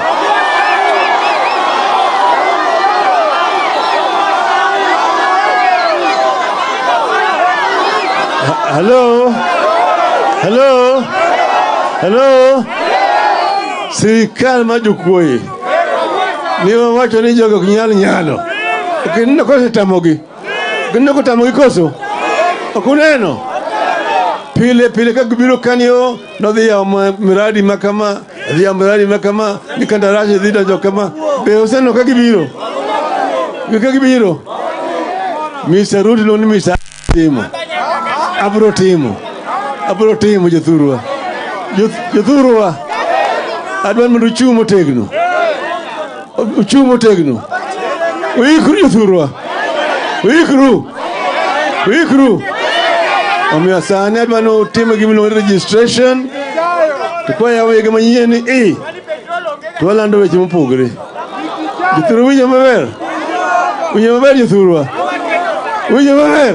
Hello? Hello? Hello? Sirikal majukuoye. Niwa wacho ni jogo kinyalo nyalo. Okineno koso tamogi. Okineno kotamogi koso. Okuneno. Pile pile ka gibiro kanyo nodhi yawo miradi makama, dhi yawo miradi makama, ni kandarasi dhi donjo kama. Be oseneno ka gibiro? Ka gibiro? Mr. Ruto luongo ni Mr. Timo. Abro timo. Abro timo jothurwa. Jothurwa. Adwa mondo uchung' motegno. Uchung' motegno. Uikru jothurwa. Uikru. Uikru. Omiyo sani adwa ni utim gima iluongo ni registration. To kwayawo higa manyien ni to walando weche mopogore. Jothurwa winjo maber? Winjo maber jothurwa? Winjo maber?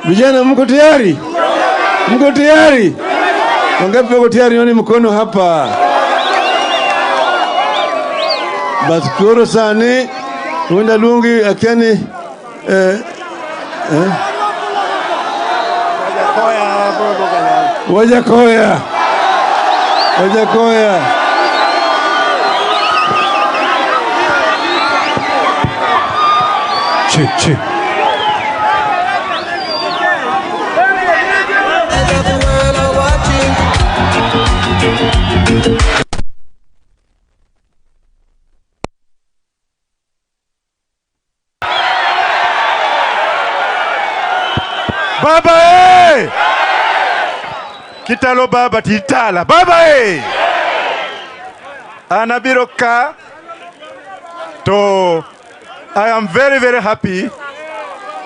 Vijana mko tayari? Mko tayari? Wangapi wako tayari? Nione mkono hapa. Bas koro sani wenda luongi akiani Wajakoya. Wajakoya. Chi chi. Baba eh! Kitalo baba titala. Baba eh! Anabiro ka to I am very very happy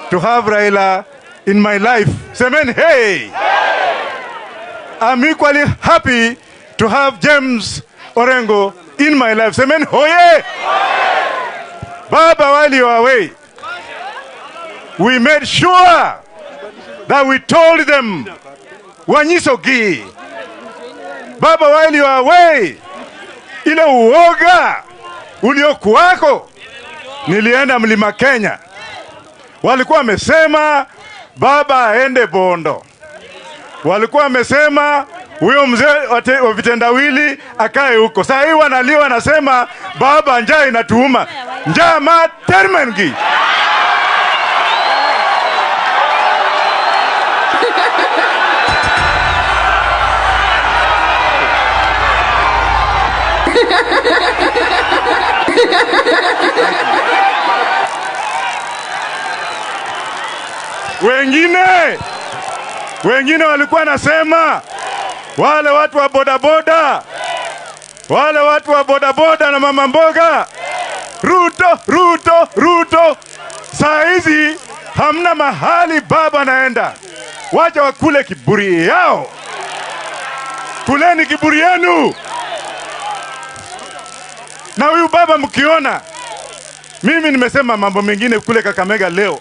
to have Raila in my life. Semen hey! I'm equally happy to have James Orengo in my life. Semen hoye! Baba, while you are away, we made sure that we told them, Wanyisogi. Baba, while you are away, ile uoga uliokuwako, nilienda Mlima Kenya. Walikuwa wamesema baba aende Bondo. Walikuwa wamesema huyo mzee wa vitendawili akae huko. Sasa hii wanalia wanasema baba njaa inatuuma. Njaa ma termengi. Wengine walikuwa nasema wale watu wa bodaboda, wale watu wa bodaboda na mama mboga, Ruto, Ruto, Ruto. Saa hizi hamna mahali baba naenda. Wacha wakule kiburi yao. Kuleni kiburi yenu. Na huyu baba mkiona, mimi nimesema mambo mengine kule Kakamega leo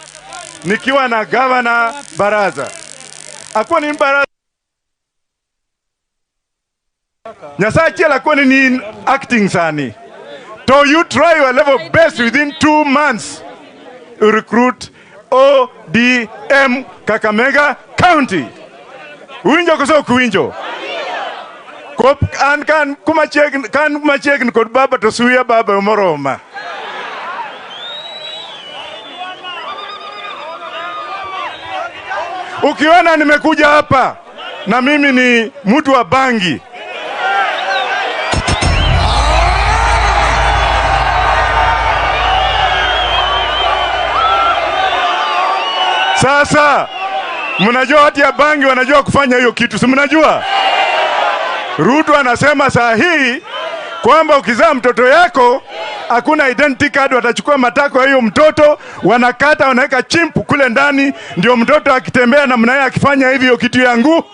nikiwa na Governor Baraza. Akoni mbara Nyasaye achiel akoni ni in acting sani. To you try your level best within 2 months to recruit ODM Kakamega County. Uwinjo koso ok uwinjo? Kop an kan kuma chiegni kod baba to suya baba moroma. Ukiona nimekuja hapa na mimi ni mtu wa bangi. Sasa mnajua watu ya bangi wanajua kufanya hiyo kitu, si mnajua? Ruto anasema saa hii kwamba ukizaa mtoto yako hakuna identity card, watachukua matako ya hiyo mtoto, wanakata, wanaweka chip kule ndani, ndio mtoto akitembea namna hiyo, akifanya hivi hiyo kitu yangu.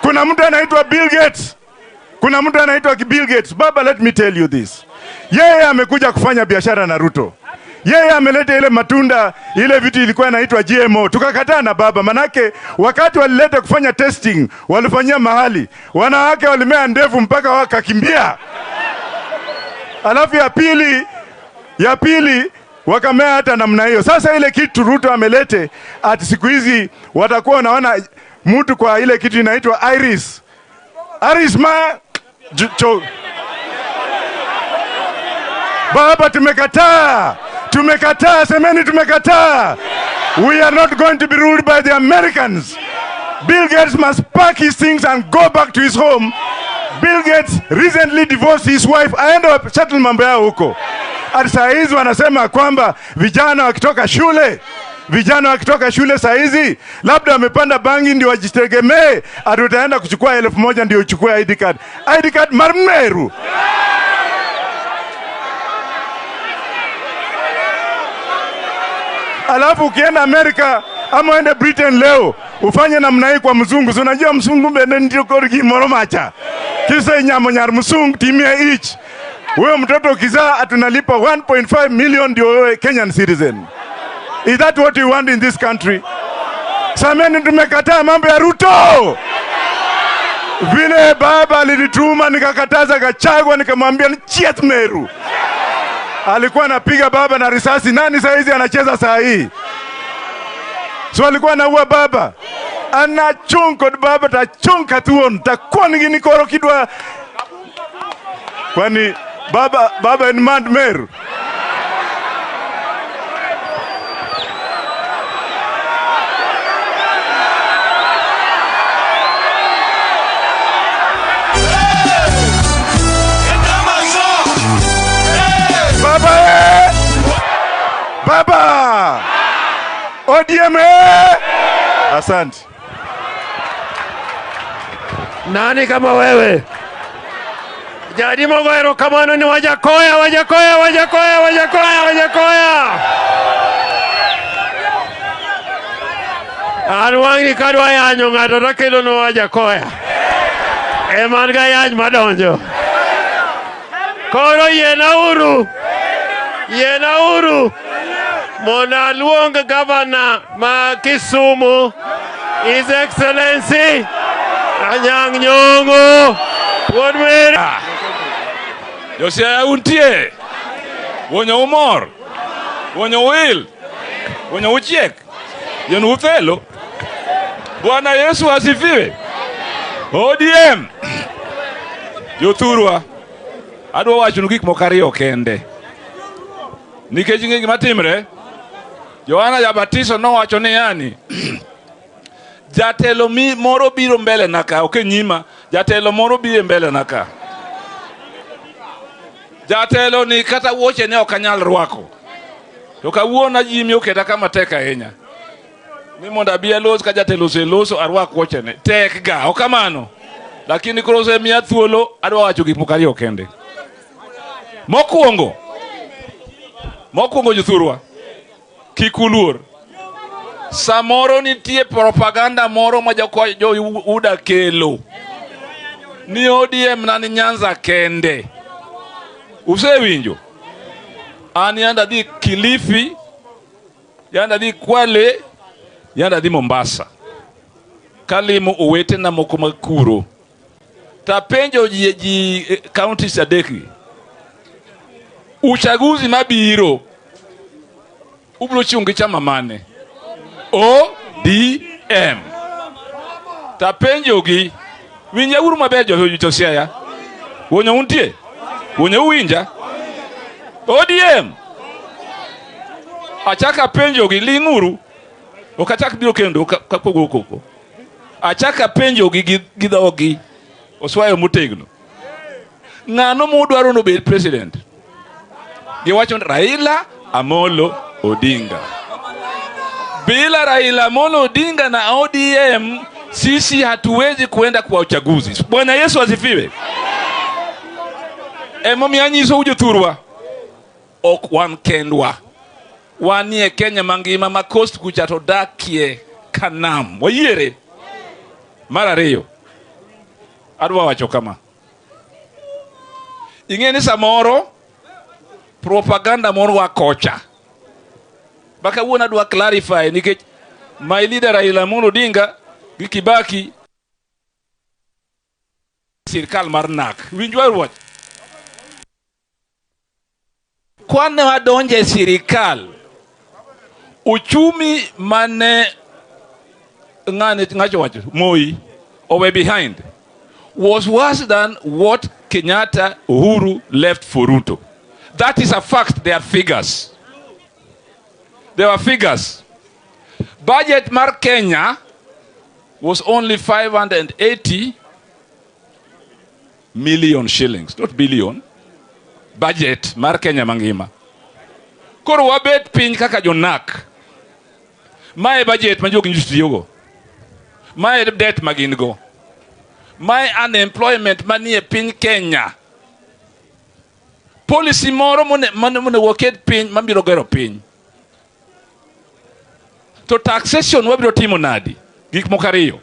Kuna mtu anaitwa Bill Gates. Kuna mtu anaitwa Bill Gates. Baba, let me tell you this. Yeye amekuja kufanya biashara na Ruto. Yeye ameleta ile matunda, ile vitu ilikuwa inaitwa GMO. Tukakataa na baba, manake wakati walileta kufanya testing, walifanyia mahali. Wanawake walimea ndevu mpaka wakakimbia. Alafu ya pili wakamea hata namna hiyo. Sasa ile kitu Ruto amelete, ati siku hizi watakuwa wanaona mtu kwa ile kitu inaitwa iris. Iris ma cho. Baba, tumekataa. Tumekataa, semeni tumekataa. We are not going to be ruled by the Americans. Bill Gates must pack his things and go back to his home. Bill Gates recently divorced his wife. Aende settle mambo yao huko. Ati saa hizi wanasema kwamba vijana wakitoka shule saa hizi labda wamepanda bangi ndio wajitegemee, ati utaenda kuchukua 1000 ndio uchukue ID card. ID card marmeru. Alafu ukienda Amerika ama uende Britain leo ufanye namna hii kwa mzungu, si unajua mzungu bende ndio korgi moro macha kisa nyamo nyar mzungu timia ich. Wewe mtoto ukizaa atunalipa 1.5 million ndio wewe Kenyan citizen. Is that what you want in this country? Sameni, tumekataa mambo ya Ruto. Vile baba alinituma nikakataza Gachagua, nikamwambia ni Chiet Meru. Alikuwa anapiga baba na risasi. Nani saa hizi anacheza saa hii? So alikuwa anaua baba. Anachung kod baba tachung katuon takuon gini koro kidwa. Kwani baba en mand Meru? Baba eh! Baba! ODM eh! Asante. Nani kama wewe? Jadi mogo erokamano ni Wajakoya, Wajakoya, Wajakoya, Wajakoya, Wajakoya. An wang'ni kadwa yanyo ng'ato takelo ne Wajakoya. Ema an ga yany madonjo. Koro yienauru, yienauru mondo aluong gavana ma Kisumu, His Excellency Anyang' Nyong'o Wuod Mary. Josiaya untie. Wonyo umor. Wonyo wil. Wonyo uchiek. Yenu uthelo. Bwana Yesu asifiwe. ODM. Jothurwa. Adwa wachonu gik moko ariyo kende. Nikech ing'e gima timre, Yohana Jabatiso nowacho ni yani, jatelo mi moro biro mbele na ka, ok e nyima, jatelo moro biro mbele na ka. Jatelo ni kata wuoche ne ok anyal rwako. To kawuono Jimmy oketa kama tek ahinya. Ni mondo abi alos ka jatelo oseloso arwak wuochene. Tek ga, ok kamano. Lakini koro osemiya thuolo adwa wacho gik moko ariyo kende. Mokwongo jothurwa, kik uluor. Samoro nitie propaganda moro ma jo UDA kelo. Ni ODM na ni Nyanza kende. Usewinjo? An yanda dhi Kilifi, yanda dhi Kwale, Yanda adhi Mombasa. Kalimo owetena moko mag kuro. Tapenjo ji counties adek gi. Uchaguzi mabiro ubiro chung' gi chama mane? ODM. Tapenjogi, winjauru maber jo Siaya. Wonyo untie? Wonyo uwinja? ODM. Achaka apenjogi, ling'uru. Ok achak biro kendo kapogo koko. Achaka apenjogi gi dhogi. Oswayo motegno. Ng'ano mudwaro nobed president? Giwacho ni Raila Amolo Odinga. Bila Raila Amolo Odinga na ODM sisi hatuwezi kuenda kwa uchaguzi. Bwana Yesu asifiwe. Emomiyo anyisou jothurwa, ok wan kendwa. Wanie Kenya mangima ma coast kucha to dakie kanam. Wayiere. Mar ariyo, adwa wacho kama. Ing'e ni samoro propaganda moro wa kocha. Ba kawuono adwa clarify nikech my leader Raila Amolo Odinga gi Kibaki sirkal mar NARC. Winj wach. Kwane wadonjo e sirikal, uchumi mane ng'ane ng'acho wacho Moi owe behind was worse than what Kenyatta Uhuru left for Ruto. That is a fact. There are figures. There were figures. Budget mar Kenya was only 580 million shillings, not billion. Budget mar Kenya mangima. Koro wabet piny kaka jo NARC. Mae budget ma jogi tiyogo. Mae debt ma gin go. Mae unemployment manie piny Kenya. Policy moro mone waket piny mabiro gero piny. To taxation wabiro timo nadi? Gik moko ariyo.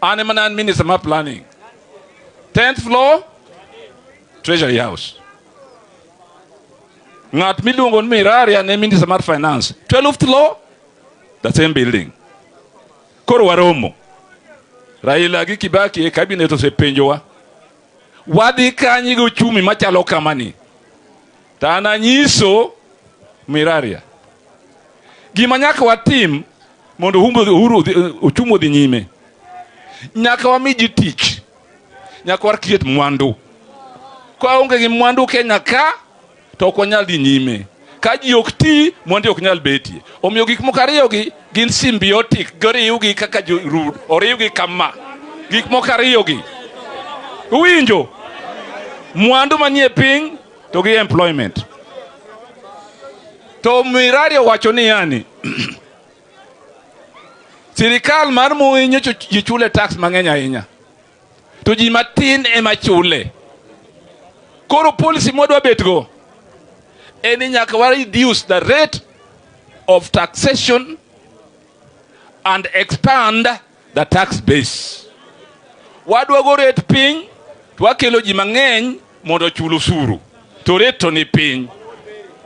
An ema ne an minister mar planning. 10th floor, Treasury House. Ng'at miluongo ni Miraria ne minister mar finance. 12th floor, the same building. Koro waromo. Raila gi Kibaki e cabinet osepenjowa. Wadhi kanye gi uchumi machalo kamani? To an anyiso Miraria. Gima nyaka watim mondo Uhuru uchumi odhi nyime. Nyaka wami ji tich. Nyaka wa create mwandu. Ka onge gi mwandu Kenya ka, to ok wanyal dhi nyime. Ka ji ok ti, mwandu ok nyal betie. Omiyo gik moko ariyo gi gin symbiotic, goriwgi kaka jorud, oriwgi kama. Gik moko ariyo gi. Uwinjo? Mwandu manie piny to gi employment. To Miraria owacho ni yani, sirikal mar Moi nyocha ji chule tax mang'eny ahinya. To ji matin ema chule. Koro policy mwadwa bet go en ni nyaka wa reduce the rate of taxation and expand the tax base. Wadwogo rate piny to wakelo ji mang'eny mondo ochul osuru. To rate to ni piny.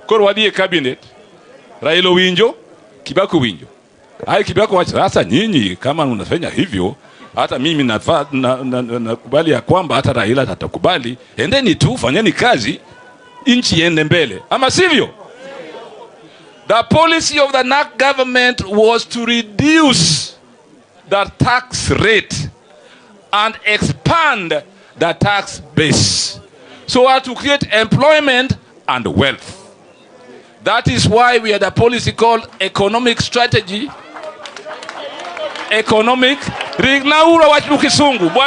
Koro wadhi e cabinet, Raila owinjo, Kibaki owinjo. Ai Kibaki wacho, sasa nyinyi kama unafanya hivyo, hata mimi nakubali na ya kwamba hata Raila atakubali, endeni tu fanyeni kazi, nchi iende mbele, ama sivyo? The policy of the NARC government was to reduce the tax rate and expand the tax base so as to create employment and wealth. That is why we had a policy called economic strategy. Economic. Ringnauru wach Kisungu. Bwana